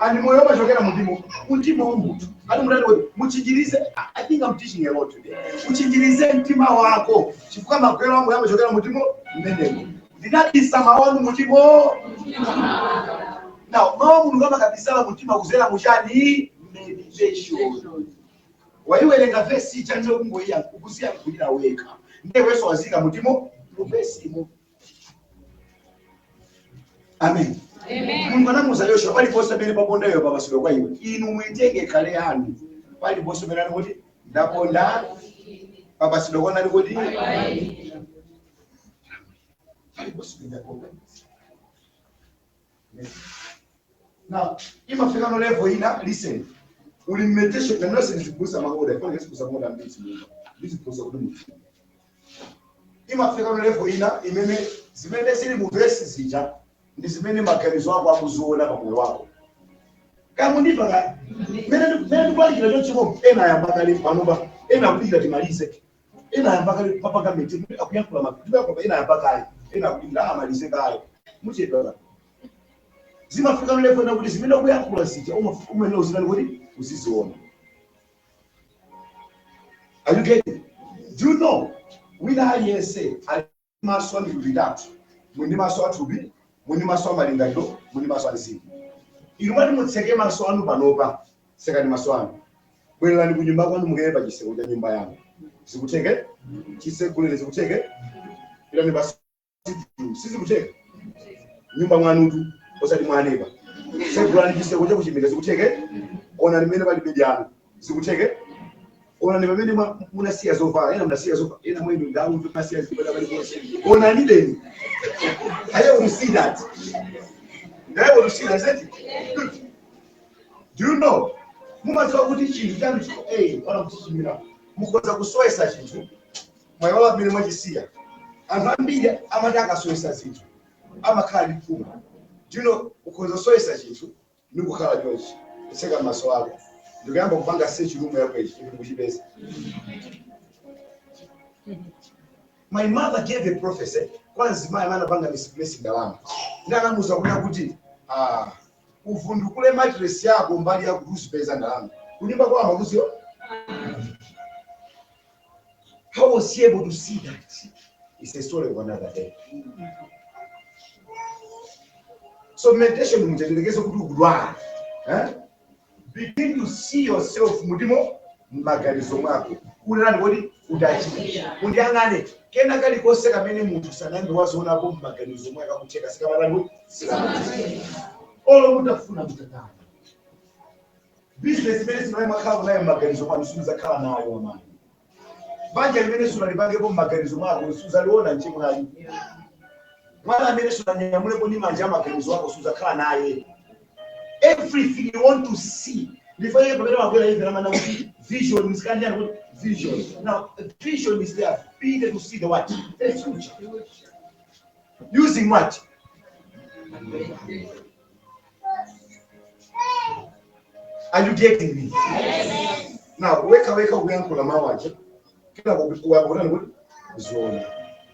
A: And moyo umachokera mundimo, mtima wa munthu. Ati mutati kuti muchinjirize. I think I'm teaching a lot today. Uchinjirize mtima wako chifukwa magwero a moyo amachokera mutimo mmenemo. Ndinabisa mawu anu mutimo. Now mawu a Mulungu amakabisala mtima kuzera muchani? Meditation. Waiwerenga vesi chanjo kungoiya ukuziyankhulira wekha, ndiye wazika mutimo muvesimo. Amen. Mulungu anamuuza Yoshua, paliponse pamene papondayo papasidwa kwa iwe, inu muitenge khale yanu. Paliponse pamene ali kuti ndaponda papasidwa kwa nani kuti paliponse pamene ndaponda. Now imafika no level ina, listen, uli meditation na nonse ndiziphunzitsa maoda ifana ndiziphunzitsa maoda mbiri muno ndiziphunzitsa kuti munthu imafika no level ina imene zimene zili mu verse zija ndi zimene maganizo ako akuziona pa moyo wako. Kaya mundipa kaya mene mene ndikulalikira chonchimo, ena ayamba kale panopa, ena akudikira timalize, ena ayamba kale papanga mete akuyankhula ndikuyankhula, ena ayamba kale, ena akudikira amalize kale. Muchedwa ka zimafika no level ina kuti zimene ukuyankhula zija umene uzitani kuti uziziona. Are you getting? Do you know wina aliyense ali maso a mitundu itatu? Muli maso athupi, muli maso amalingaliro, muli maso a mzimu. Inu mwati mutseke maso anu panopa, tsekani maso anu, bwererani ku nyumba kwanu, mukeye pa chiseko cha nyumba yanu, zikutheke? Chisegulire, zikutheke? Pitani pa sizikutheka? Nyumba mwanutu, osati mwanepa. Segulani chiseko cha kuchipinda, zikutheke? Onani mmene pali bedi yanu, zikutheke? Onani pamene munasiya zovala, ena munasiya zovala, ena mwenu ndawu munasiya zibada paliponse. Onani beni. Are you able to see that? Are you able to see that? Isn't it? Good. Do you know mumadziwa kuti chinthu chanu chiko pana kuchichimira mukhoza kusowesa chinthu mwayiwala pamene mwachisiya? Anthu ambiri amati akasowesa zinthu amakhala ndi phuma. Do you know ukhoza kusowesa chinthu ndi kukhala chonchi, kutseka maso ako, ndikuyamba kupanga search room yako ichi chinthu kuchipeza? My mother gave a prophecy kwa mzimayi amene anapanga misplace ndalama, ndi anamuuza kunena kuti, ah, uvundukule mattress yako mbali yakuti uzipeza ndalama kunyumba kwa amakuziwa. How was he able to see that? It's a story of another day. So meditation muchaterekeze kuti ukudwala, eh? Begin to see yourself mutimo m'maganizo mwako unani kuti utachita undiyang'ane kena kalikonse kamene munthu sanayambe wazionapo m'maganizo mwake akutheka sikamatani kuti sikamatani. Olo mutafuna mutatani, business imene simaye mwakhala nayo m'maganizo mwanu simudzakhala nayo, amayi. Banja limene sunalipangepo m'maganizo mwako suzaliona mchimwali. Mwana amene sunanyamulepo ndi manja amaganizo ako sudzakhala naye. Everything you want to see, ndifanye pamene makwera ife namana kuti vision msikanjani kuti vision. Now vision is the ability to see the what? The future. Using what? Are you getting me? Now weka weka kuyankhula mawu aja, kila wayambutani kuti uziona,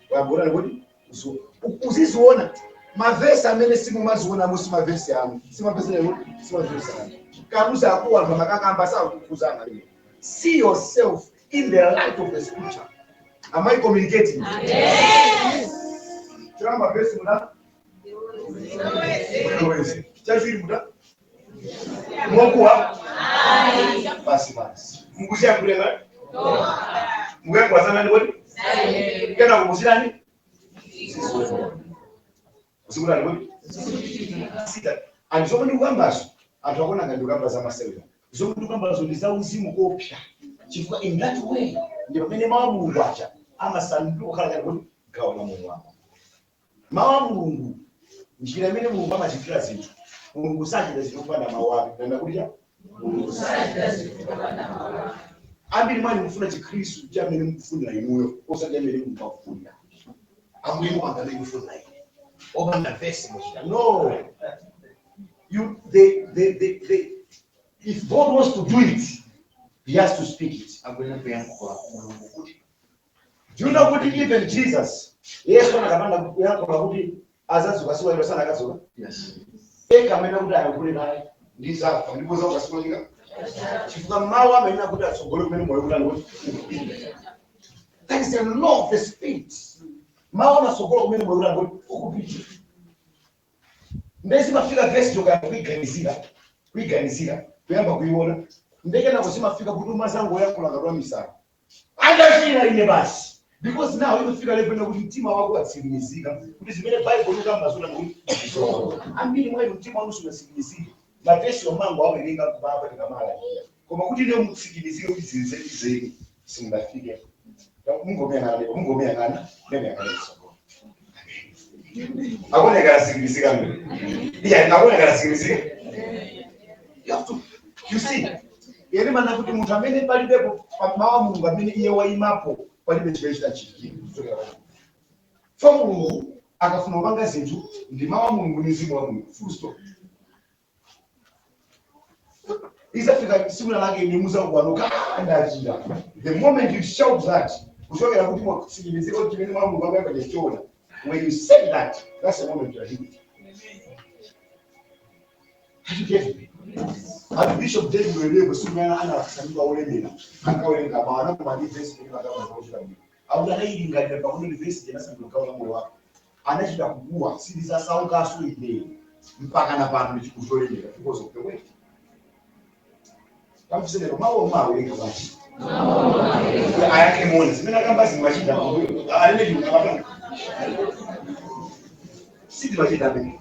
A: wayambutani kuti uziona, uziziona mavesi amene simumaziona, si mavesi anu, si mavesi anu, si mavesi anu. Kamuza akuwa anthu amakakamba sakukuzana. See yourself in the light of the scripture. Am I communicating?
C: Yes.
A: Choyamba vesi muna muloweze, chachiwiri muta mokuwa basi basi mukuziyankhulira mukuyankhula zanani kodi kena kukuzirani zikutani kodi sita. And zomwe ndikukambazo anthu akuona ngati ndikukamba za masewera. Zomwe ndikukambazo ndi za uzimu kopsa, chifukwa in that way Ndi pamene mawu a Mulungu aja amasanduka kukhala chani kuti gawo la moyo wako. Mawu a Mulungu, njira imene Mulungu amachitira zinthu, Mulungu sachita zinthu kupanda mawu ake. Nanda kuti cha
C: Mulungu sachita zinthu kupanda mawu ake.
A: Ambiri mwani mufuna chikhristu chamene mukufunira inuyo, osati amene Mulungu akufunira. Ambuye mupangane kufunira ine opanda vesi muchita. No, you the, the, the, the, if God wants to do it, he has to speak it.
B: Akuyenera kuyankhula Mulungu kuti
A: Do you know kuti even Jesus, Yesu anakapanda kuyankhula kuti azadzuka siku lero, sanakadzuka?
B: Yes.
A: Eka amene kuti ayankhule naye ndizafa ndipo zauka siku lachika, chifukwa mawu amene kuti atsogole kumene moyo kuti ani. That is the law of the spirit. Mawu amatsogola kumene moyo kuti ani ukupita. Ndezimafika vesi yokayamba kuyiganizira, kuyiganizira, kuyamba kuiona, ndekenako zimafika kuti umazangoyankhula ngati wamisala, andachira ine basi, because now imafika level kuti mtima wako watsimikizika kuti zimene Bible ukambazona kuti ndizoona. Ambiri mwa inu mtima wanu sunatsimikizike. Mavesi omango awerenga kubaba tikamalalikira, koma kuti ine mutsimikizike kuti zinzeni simungafike. Mungomeyang'ana, mungomeyang'ana, memeyang'ana isogolo. Akuoneka asikilizika mimi. Yeah, akuoneka asikilizika. You have to, you see, ere mana kuti munthu amene palibepo mawu a Mulungu amene iye wayimapo, palibe chimene chitachitikira kuchokera kwa Mulungu. So Mulungu akafuna kupanga zinthu, ndi mawu a Mulungu ndi mzimu wa Mulungu, full stop. Izafika tsiku lake ine muzakuwanuka, ndachira. The moment you shout that, kuchokera kuti mwatsimikizika kuti chimene mawu a Mulungu akuyamba chachiona, when you say that, that's the moment you are healed. Are you getting me? Ati Bishop David Oyedepo sikumene anasanduka olemera, ankawerenga mawu, anakoma ndi vesi imene akamaochita bwino. Akuti anayilingalira pakuti ndi vesi inasanduka gawo la moyo wake. Anachita kukuwa, sindizasaukanso ine mpaka na pano ndichikucholemera because of the word. Kamfusenero mawu omwe awerenga bwanji? Ayankhe moni zimene akamba zimachita alene chilunga kapana. Sindimachita amene.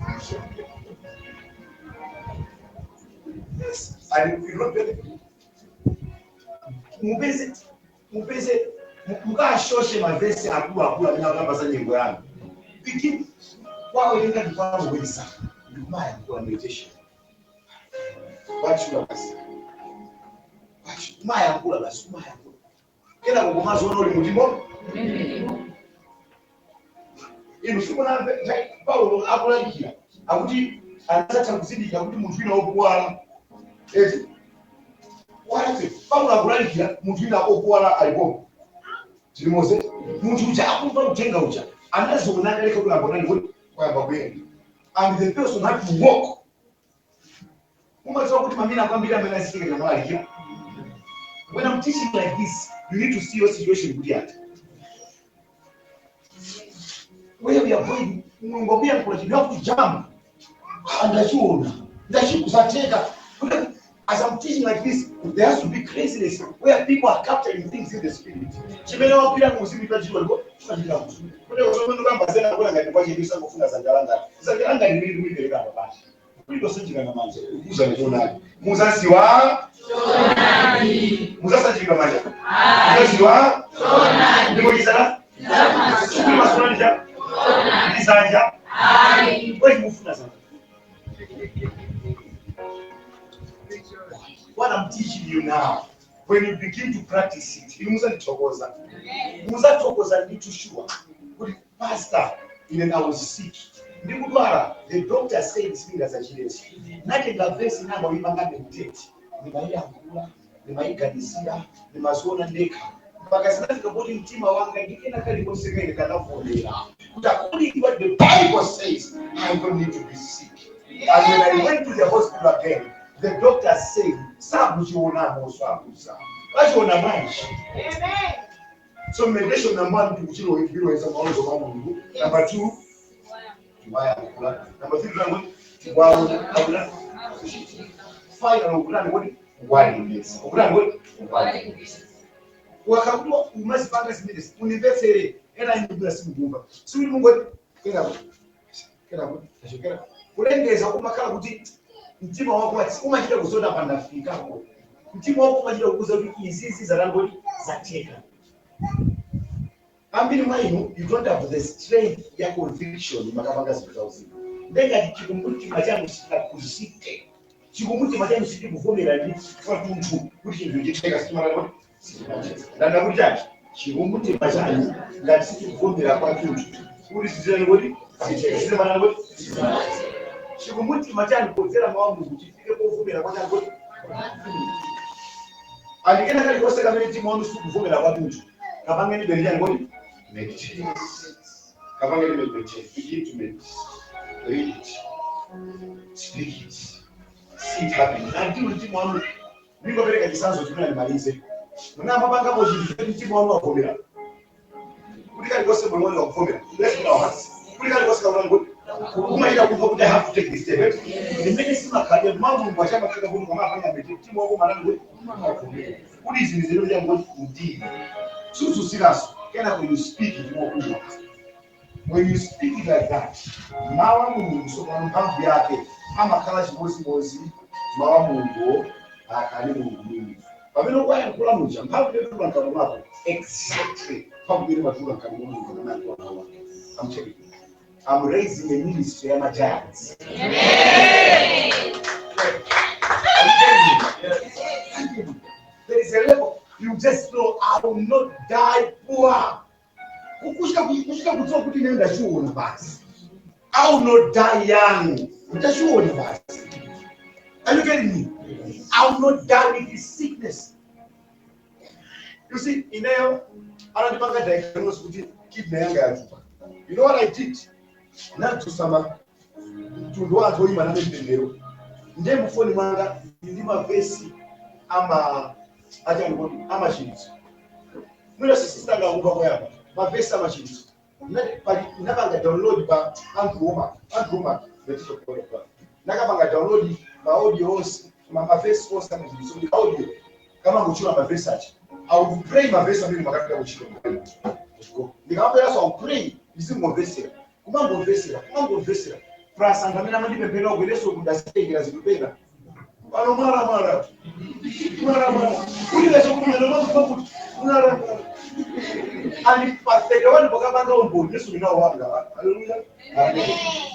A: Yes, and you not benefit. Mupeze mupeze mukashoshe mavhesi akuru akuru amene akamba za nyengo yanu. Begin kwawerenga ndikwaloweza ndikumayankhula meditation. Wachula basi. Kumayankhula basi, kumayankhula. Kena kukumazoona uli mutimo. Inu simunamve Paulo akulalikira akuti anazatha kuzindikira kuti munthu wina wokuwala eti walafe. Paulo akulalikira, munthu wina okuwala alipopo tilimoze. Munthu uja akumva uthenga uja anazoona kaleka kuti ambonani kuti kwayamba kuyenda, and the person had to walk. Umadziwa kuti mamina akwambiri amene azichitike kamalalikira. When I'm teaching like this, you need to see your situation kuti ati where we are going. Mulungu akuyankhula chinthu, you have to jump. Ah, ndachiona, ndachikuzateka. As I'm teaching like this, there has to be craziness where people are capturing things in the spirit. Chimene wagwira muuzimu chachidwa ndipo chimachita kuti kuti usomene ukambazena kuona ngati kwachedu sangofuna zanja langa, zanja langa limene likulipereka apa pasi kulitosanjikana manja kuza nechonadi muzaziwa muzasanjikidwa manja muzaziwa ndipo chizala chikuli masunani cha ndi zanja kwechimufuna zanja. What I'm teaching you now, when you begin to practice it, inu muzandithokoza, muzathokoza ndithu sure kuti pastor, ine I was sick, ndikudwala, the doctor said sindingazachireso. Natenga vesi namba uyipanga meditate, ndimayiyankhula, ndimayiganizira, ndimaziona ndekha mpaka zinafika kuti mtima wanga ndikena kalikonse kaine kanavomera kuti according to what the Bible says, I don't need to be sick. And when I went to the hospital again, the doctor said sakuchionamo, sakuza vachiona manje. So meditation number one, tikuchiloweza maozo ma Mulungu. Number two, tiwayankhula. Number three, tunangoti tiwaona akuna. Final, ukutani kuti kuwalimbisa, ukutani kuti kuwalimbisa. Wakakuti umazipanga zimene unimvetsere ena nyumba simukumva sikuti mungoti kenako kenako tachokera kulengeza, kumakhala kuti mtima wako umachita kuzona pandafikako, mtima wako umachita kukuza kuti izizi zatangoti zatheka. Ambiri mwa inu, you don't have the strength ya conviction makapanga zinthu zauzimu. Ndengati chikumbumtima chanu sichinaphunzitsike, chikumbumtima chanu sichikuvomera ndi kwathunthu kuti chinthu chitheka, sichimatani? Ndanda kuti chani? Chikumbumtima chanu ngati sichikuvomera kwathunthu kuti zizirani kuti zitheka, sichimatani kuti chikumbumtima chanu podzera mawu a Mulungu chifike povomera kwachani kuti andikena kalikonse kamene mtima wanu sikuvomera kwathunthu, kapangeni bere chani kuti meditate. Kapangeni meditate. Begin to meditate, read it, speak it, see it happen until mtima wanu. Ndingopereka chitsanzo chimene ndimalize. Munambapangapo chinthu choti mtima wanu wavomera kuti kalikonse moyo wanu wakuvomera? Let's put our hands kuti kalikonse kautani kuti umachita kumva kuti I have to take this step. Limene simakhalira mawu Mulungu achamakhala kuti ukamapanga meditate, mtima wako umatani kuti umavomera kuti izi ndi zinthu changu kuti ndini suzusikaso. Kenako you speak it mokuwa. When you speak it like that, mawu a Mulungu sopano mphamvu yake amakhala chimodzimodzi. Mawu a Mulungu akhali Mulungu mwini pamene ukuyankhula muja, mphamvu imetuluka mkamwa mwako exactly mphamvu imene imatuluka mkamwa mwa Mulungu amene akuyankhula mawu ake. I'm telling you, I'm raising a ministry ya giants. I'm telling you. There is a level you just know, I will not die poor. Kusvika kudziwa kuti ine ndachiona basi. I will not die young. Ndachiona basi. Are you getting me? I will not die with this sickness. You see, ineyo anandipanga diagnose kuti kidney yanga yatupa. You know what I did? Ndadzusa mtundu wa anthu oyima nane mpemphero. Ndiye mufoni mwanga ndi mavesi ama achangoti amachiritso. Mwina sisitanga kumva koyamba mavesi amachiritso. Ndinapanga download pa Andrew Wommack, Andrew Wommack, the teacher of God of God. Nakapanga download ma audio onse, mavesi onse amachiritso ndi audio. Kama ngochula mavesi achi, I will pray mavesi amene makapita kuchito. Ndikamabweranso, I will pray, ndizingomvesera, kumangomvesera, kumangomvesera. Plus anthu amene amandipemphera kuyereso kundazitengera zikupera pano mwala mwala mwala mwala kulileso kumene makuti mwala mwala and pa 31 pakapanga umboni Yesu minawo wanga. Haleluya.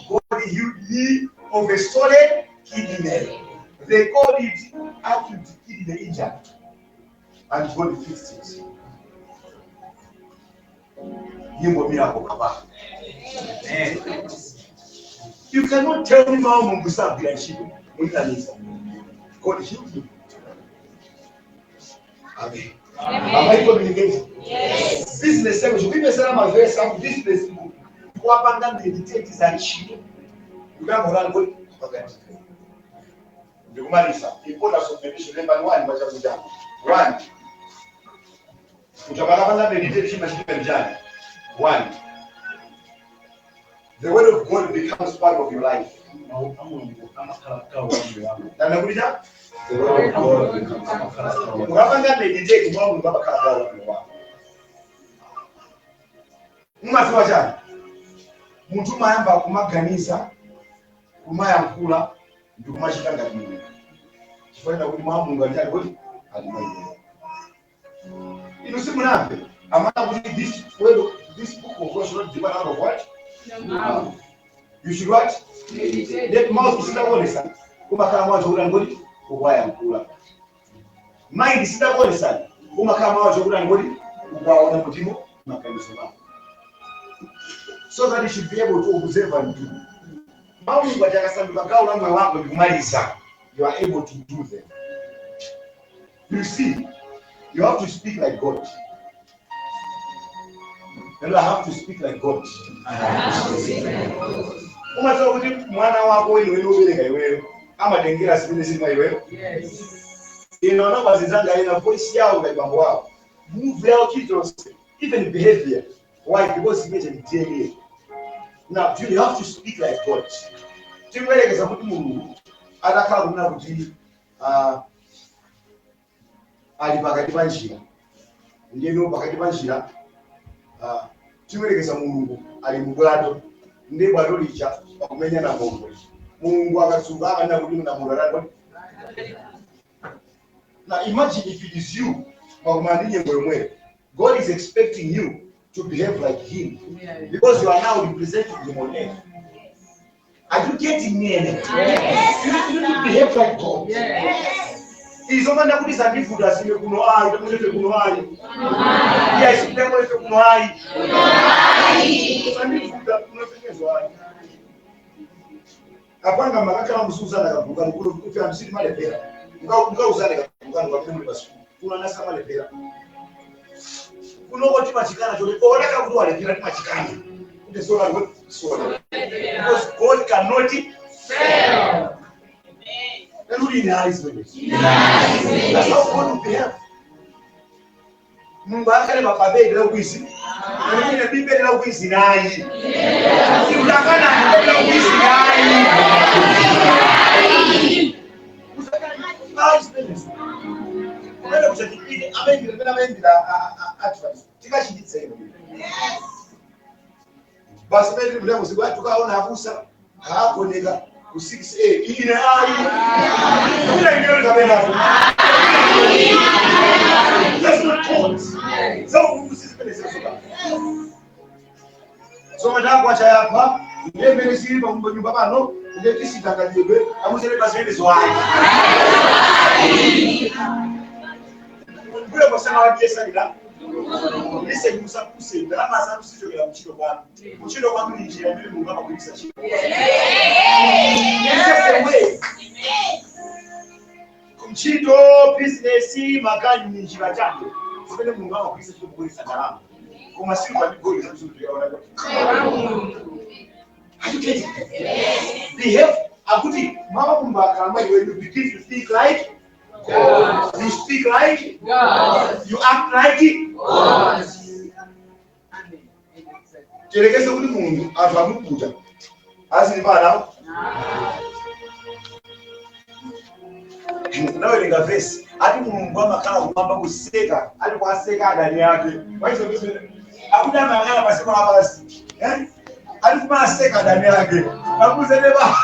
A: God healed me of a solid kidney. They called it acute kidney injury and God fixed it. Nyimbo miracle kapa. You cannot tell me mawu Mulungu sagwira ntchito, mulinaniza. God healed me. Amen. Am I communicating?
C: Yes.
A: Business yako chikuipesera mavesi aku business kuwapanga meditate za ntchito ndikuyamba kuti pakati. Ndikumaliza. Importance of meditation, number one pachabu chako. One, utakapanga meditate chimachitika njani? One, the word of God becomes part of your life.
B: Mawu a Mulungu amakhala gawo la moyo wako.
A: Nanda kuti cha the word of God becomes
B: Amakhala gawo.
A: Mukapanga meditate, mwa Mulungu amakhala gawo la moyo wako. Mumadziwa chani? Munthu umayamba kumaganiza, kumayankhula ndi kumachita ngati Mulungu, chifukwa kuti mwa Mulungu ali chani kuti ali mwa iweyo. Inu simunamve amana kuti this word, this book of God should not depart out of what? You should what? Let mouth isitakuonesa kumakhala mwacho kuti angoti ukwayankhula. Mind isitakuonesani kumakhala mwacho kuti angoti ukaona mutimo maganizo mako, so that you should be able to observe and do. Mawu achakasanduka gawo la moyo wako, ndikumaliza. You are able to do them. You see, you have to speak like God. And I have to speak like God. Umadziwa kuti mwana wako weniweni wobereka iweyo amatengera zimene zili mwa iweyo? Ino anakwazizanga ina voice yawo ngati bambo wawo, move yawo, chilichonse, even behavior. Why? Because imene ni DNA. Now you have to speak like God. Timwerekeza kuti Mulungu atakhala kunena kuti ali pakati pa njira, ndiyeno pakati pa njira, timwerekeza Mulungu ali mubwato, ndi bwato lija pakumenya namondwe. Mulungu akadzuka amanena kuti namondwe atani? Now imagine if it is you, pakumana ndi nyengo yomweyo. God is expecting you to behave like him because you are now representing him on earth. Are you getting me?
C: Yes.
A: You need to behave like God. Izomanda kuti zandivuta zime kuno ayi, tamulefe kuno ayi. Yes, tamulefe kuno ayi. Zandivuta kunofekezo ayi. Apanga makakhala musuzana kabukani kuno kufi amsini malepera. Mukauzana kabukani kwa muli basi. Kuno anasa malepera. Kunoko timachikana choti oneka kuti walepera timachikana. Kuti sola sola. Because God cannot
C: Fail.
A: And who denies me? That's how God will behave. Mungu akale mapabeli la kuizi. Mwingine bibeli la kuizi nayi. Utakana la kuizi nayi. Kumele kuchakipite amendira pena amendira advice. Tikachiditsa ino. Basi pene mlengo siku tukaona abusa haakoneka ku 6A ine ayi. Kuna ingero kapena. That's not God. So usizipele sesoka. So madako achayapa ndemene siri pa nyumba pano ndetisitanganyidwe amusere basi zwayi. Kule kusema wajesalira. Listen, musakuse ndalama zanu sichokera kuchiro kwanu. Kuchiro kwanu ni njira imene Mulungu amagwiritsa ntchito. It's just a way. Kuntchito, bizinesi, maganyu ni njira chabe zimene Mulungu amagwiritsa ntchito kugwiritsa ndalama. Koma si pa migoli zamsulutuyaona. Are you getting it? Behave. Akuti mama Mulungu akhala iwe, you begin to think like God. You speak like
C: God.
A: You act like
C: God.
A: Tirekeze kuti munthu anthu amuputa azili panawo nawerenga vesi ati Mulungu amakhala kumwamba kuseka ati kwaseka adani ake akuti amayang'ana paseko lapansi ati kumaseka adani ake akuzeneba.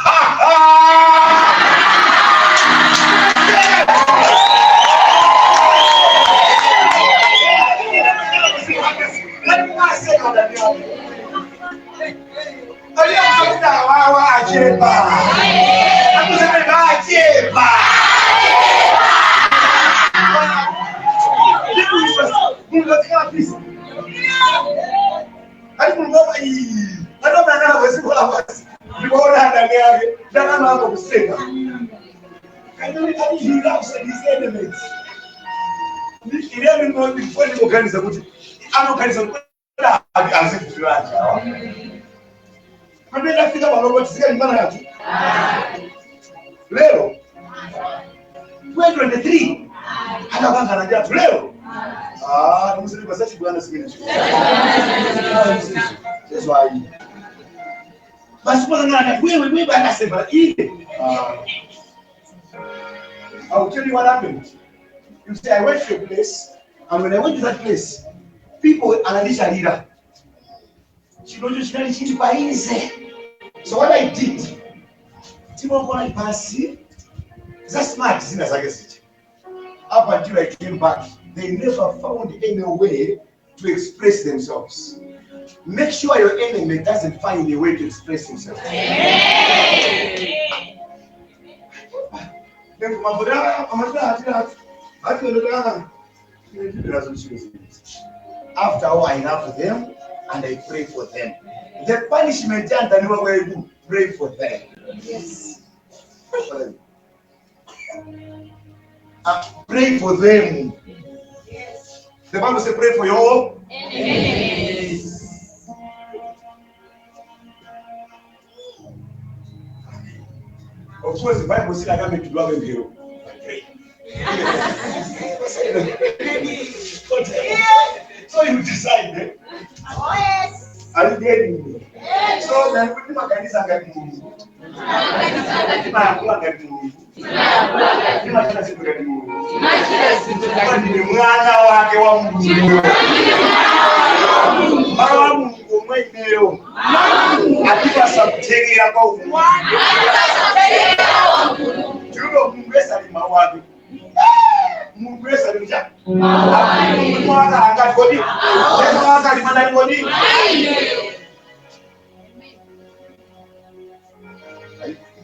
A: Pamene panopo tizikalimbana nacho lero 2023 anakangana ndi anthu lero tamusati bwana zimene zezwayi basi pakangana wewe wewe akasema ine. I will tell you what happened. You see, I went to a place, and when I went to that place, people anandichalira chinocho chinali chili paize. So what I did, timokona pasi za smart zina zake zija. Up until I came back, they never found any way to express themselves. Make sure your enemy doesn't find a way to express himself. After all, I love them and I pray for them. The punishment and pray for them.
C: Yes.
A: Pray for them. Pray for them.
C: Yes.
A: The Bible says, pray for your
C: enemies.
A: Of course, the Bible says, I can't make you love him hero. But pray. So you decide. Eh?
C: Oh, yes.
A: Are you getting me?
C: Yes.
A: So then, we makanisa ngati Mulungu. Timayankhula ngati Mulungu. Timachita zinthu ngati Mulungu. Ndine mwana wake wa Mulungu. Mwana wa Mulungu omwe ineyo. Atipasa kuthekera kwa Mulungu. Ndiyo Mulungu esali mawu ake. Mulungu yesa ndi cha mwaka angati kodi mwaka ali mandani kodi.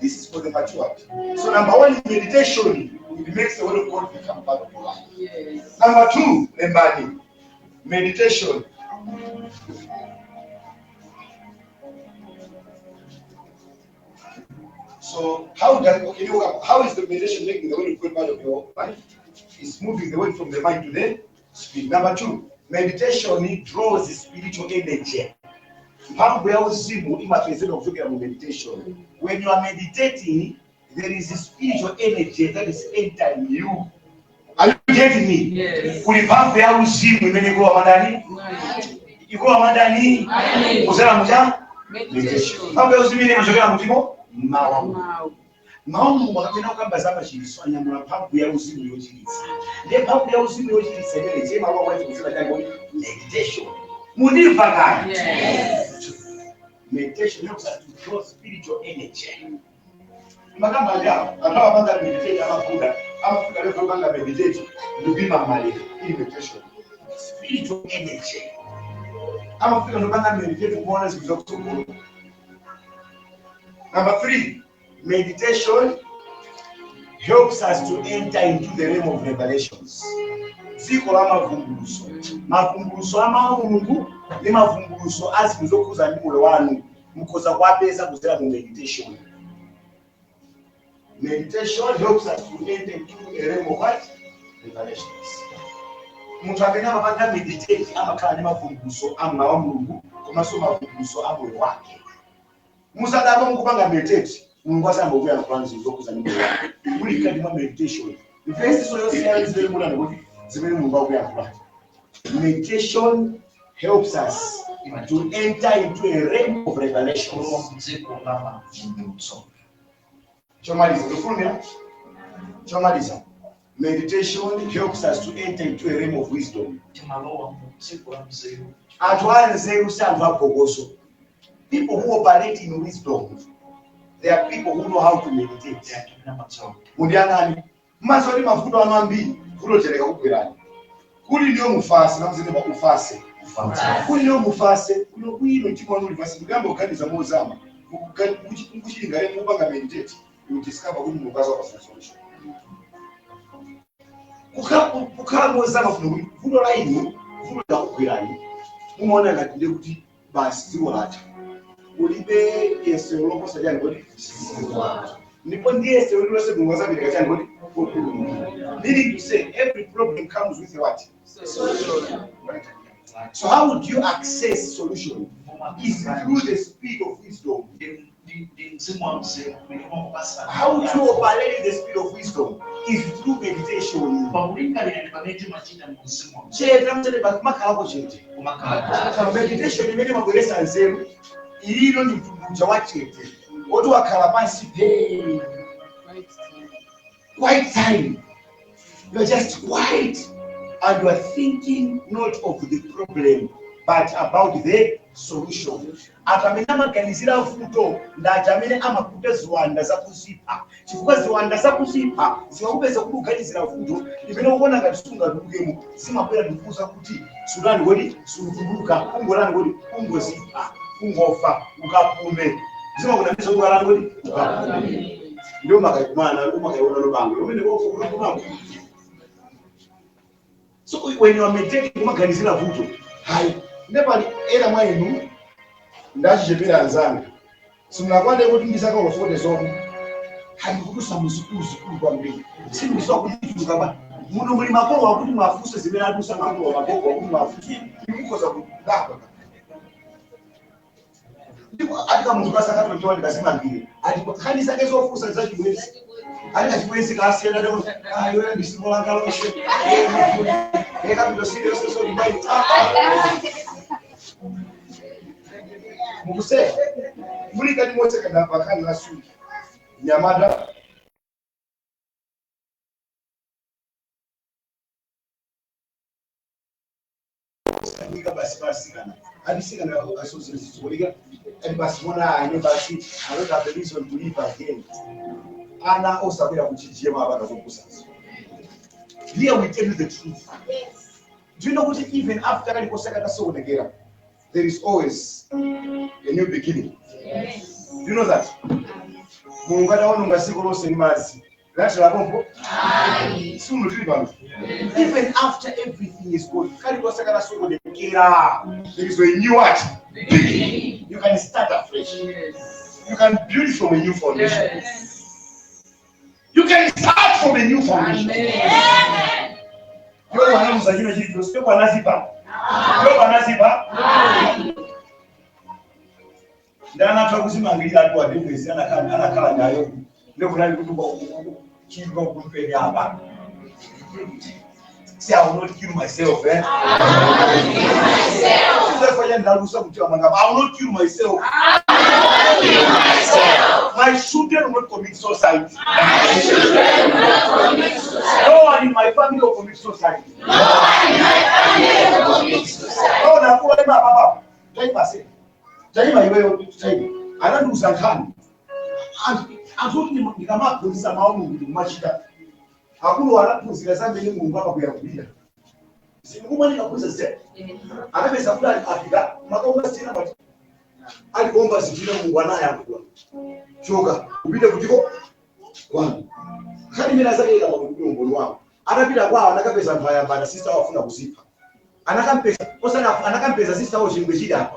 A: This is for the matured. So number one, meditation, it makes the word of God become part of your life.
D: Yes.
A: Number two, lembani, meditation. So how does okay, you know, how is the meditation making the word of God part of your life? It's moving the word from the mind to the spirit. Number two, meditation draws the spiritual energy. Mphamvu ya uzimu imapezeka kuchokera mu meditation. When you are meditating, there is a spiritual energy that is entering you. Are you getting me?
D: Yes.
A: Kuli mphamvu ya uzimu imene ikulowa mandani, ikulowa mandani kuzera mucha
D: Meditation.
A: mphamvu ya uzimu imene imachokera mutimo mawu.
D: Wow.
A: Mawu Mulungu akapena kukamba za machiritso anyamula mphamvu ya uzimu yochiritsa. Ndiye mphamvu ya uzimu yochiritsa imene chemalowa mwachi kuzera chake meditation. Mundimva kaya?
D: Yes.
A: Meditation helps us to draw spiritual energy. Makamba ajawo, anthu amapanga meditate amabuda, amafika level yopanga meditate, ndikuyima maliro, ili meditation. Spiritual energy. Amafika ndopanga meditate kuona zinthu zakutsogolo. Number three, meditation helps us to enter into the realm of revelations. Dziko la mavumbuluso. Mavumbuluso a mawu a Mulungu ndi mavumbuluso a zinthu zokhuza ndi moyo wanu mukhoza kuwapeza kudzera mu meditation. Meditation helps us to enter into a realm of what? Revelations. Munthu amene amapanga meditate amakhala ndi mavumbuluso a mawu a Mulungu komanso mavumbuluso a moyo wake. Musadabwa mukupanga meditate, Mulungu asambokuyankhula zinthu zokhuza ndi moyo wake. Muli mkati mwa meditation. Mvesiso yosiyana zimene munani kuti zimene Mulungu akuyankhula. Meditation helps us to enter into a realm of revelations.
B: Kulowa mdziko la mavumbulutso.
A: Chomaliza, ndifulumira. Chomaliza. Meditation helps us to enter into a realm of wisdom.
B: Timalowa mu dziko la mzeru.
A: Anthu anzeru si anthu aphokoso. People who operate in wisdom, they are people who know how to meditate.
B: Anthu amene amadziwa.
A: Mundiyang'ani. Mmaso ndi mavuto anu ambiri, vuto chereka kugwerani. Kuli ndiyo mufase, namuzene pa ufase. Kuli ndiyo mufase, kuno kwino mtima wanu uli pasi, mukuyamba kuganiza mozama. Mukuchilingalira mukupanga meditate, you discover kuti Mulungu azakupasa solution. Kukhala mozama kuno kuti vuto la inu, vuto lakugwerani. Mumaona ngati ndiye kuti basi dziko latha. Ulibe yesero loposa chani kodi? Ndipo ndiye yesero lililonse Mulungu azapereka chani kodi? Kupulumutsa. Meaning to say, every problem comes with what?
D: Solution.
A: So how would you access solution? Is through the spirit of wisdom.
B: Ndi mzimu wa mzeru umene umakupasa.
A: How would you operate in the spirit of wisdom? Is through meditation.
B: Pakulingalira ndi pamene timachita mu mzimu wa mzeru.
A: Chete mchete makhalako chete.
B: Kumakhala.
A: Meditation imene imabweretsa nzeru ililo ndi mtunduja wa chete. Woti wakhala pansi pee.
D: Right.
A: Quiet time. You are just quiet and you are thinking not of the problem but about the solution. Anthu amene amaganizira vuto ndi aja amene amakuta ziwanda zakuzipha, chifukwa ziwanda zakuzipha zikakupeza kuti uganizira vuto limene ukuona ngati sungatulukemo, zimabwera ndikukuuza kuti sulani kodi sutuluka, ungolani kodi ungozipha, ungofa ukapume. Zimakunamiza kuti ukalani kodi ukapume. Ndio makaikumana umakaiona lubango umene wofuka. So when you are meditating kumaganizira vuto, hayi ndepali ena mwa inu ndachichepera anzanga simunakwane kuti ndisaka ulofote zomwe handikudusa muzikulu zikulu kwambiri sindikuziwa kuti chuluka muno muli makolo akuti mwafuse zimene adusa makolo magogo akuti mwafuse imukhoza kudakwa ndipo atika munthu kasaka 21 kazimangire ati nkhani zake zofusa zachibwezi ati kachibwezi kasiyana ayo ndisimulangalose ekapitosiriyosesolibali mukuseka muli kati moseka pakhani la suki nyamata nika basi basikana abisikana asozezolika and basi mona ane basi I don't have the reason to live again. Ana osabwera kuchichema abana zokusazo. Here we tell you the truth.
C: Yes.
A: Do you know what? Even after kalikonse katasokonekera, there is always a new beginning.
C: Yes.
A: Do you know that? Mulungu ataononga dziko lonse ndi madzi lathera simuno tili pano. Even after everything is gone, kalikonse katasokonekera, there is a new what? Beginning. You can start afresh.
D: Yes.
A: You can build from a new foundation.
D: Yes.
A: You can start from a new foundation.
D: Amen.
A: Yobu anamuza chino chilichonse. Yobu anazipa. Yobu anazipa. Ndanatha kuzimangirira atu adevesi anakhala nayo ndekunali kuti chilwa kumpeni apa. See, I will not kill myself, eh? Therefore, ndalusa mtima mwanga. I will not kill myself. My children will not commit suicide. No one in my family will commit suicide. No, nakuwa ima baba. Taima se. Taima iweyo taima. Anandiuza nkhani. Anthu kuti ndikamaphunzitsa mawu Mulungu ndikumachita. Akulu anaphunzira zambiri Mulungu amakuyankhulira. Simukumwa ndikaphunzitsa zitero. Anapeza kuti ali afika makaomba zitina pati. Alikuomba zitina Mulungu anayankhula. Choka upite kutiko kwanu. Nkhani imene azakayika pakuti umboni wawo. Atapita kwawo anakapeza anthu ayambana sister wafuna kuzipha. Anakampeza osati anakampeza sister wawo chingwe chili apa.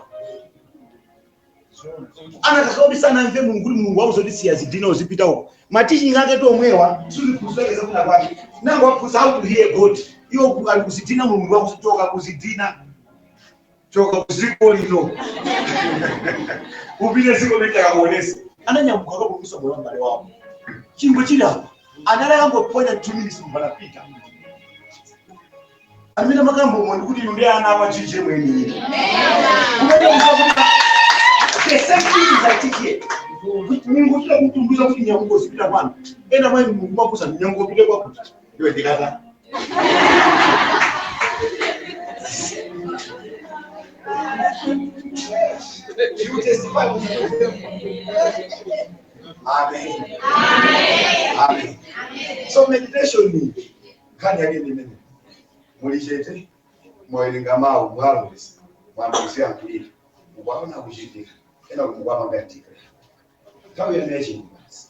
A: Anakakaudi sanamve Mulungu kuti Mulungu wauzoti zidina uzipita uko. Matiching ake tomwewa siziphunzira zakuna kwake. Nango waphunzira how to hear God. Iwo ali kuzidina Mulungu wakuchoka kuzidina. Choka kuziko lino. Upite ziko lita kakuonesa. Ananyamuka akapulumutsa moyo wa m'bale wawo. Chingwe chili apa. Anali akangoponya 2 minutes Mulungu anapita. Amene makambo omwe ndikuti inu ndi ana awa chiche mweni. Kumene mukakuti the same thing is I teach here. Mulungu chila kutunduza kuti nyamuko zipita kwanu. Ena mwayi Mulungu makuza nyamuko pite kwakuti. Iwe ndikata. You testify with Amen. Amen. So meditation ni nkhani yake ndi imene. Muli chete, mwawerenga mawu, mwalowesa, mwambuziyankhulira, mukwaona kuchitika, ena mukwapanga nthawi yanu yachini basi.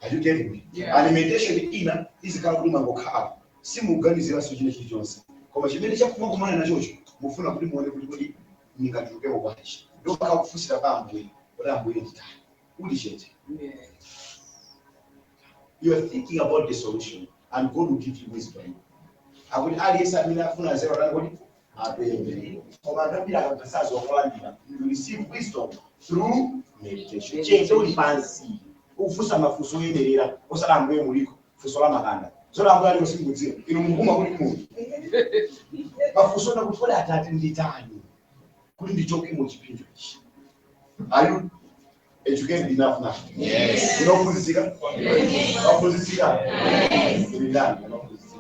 A: Are you getting me?
D: Yeah.
A: And meditation ina izikhala kuti mwangokhala simukuganiziranso china chilichonse koma chimene chakumakumana nachocho mufuna kuti muone kuti kodi ndingatulukeko bwanji ndopaka kufunsira pa Ambuye kuti Ambuye nditani uli chete.
D: Yes.
A: You are thinking about the solution and God will give you wisdom. Akuti aliyense amene afuna nzeru atani kuti apemphe. Koma anthu ambiri akamvesazo wakulandira. You receive wisdom through meditation. Chete uli pansi. Ukufunsa mafunso oyenerera osati Ambuye muliko funso la makanda. Zoti Ambuye aliko simukudziwa. Inu mukuma kuti muli. Mafunso ona kuti kodi Atate nditani kuti ndichoke mu chipinjo ichi. Are you educated enough now? Yes. Unophunzitsika? Waphunzitsika? Yes. Ndani? Unophunzitsika.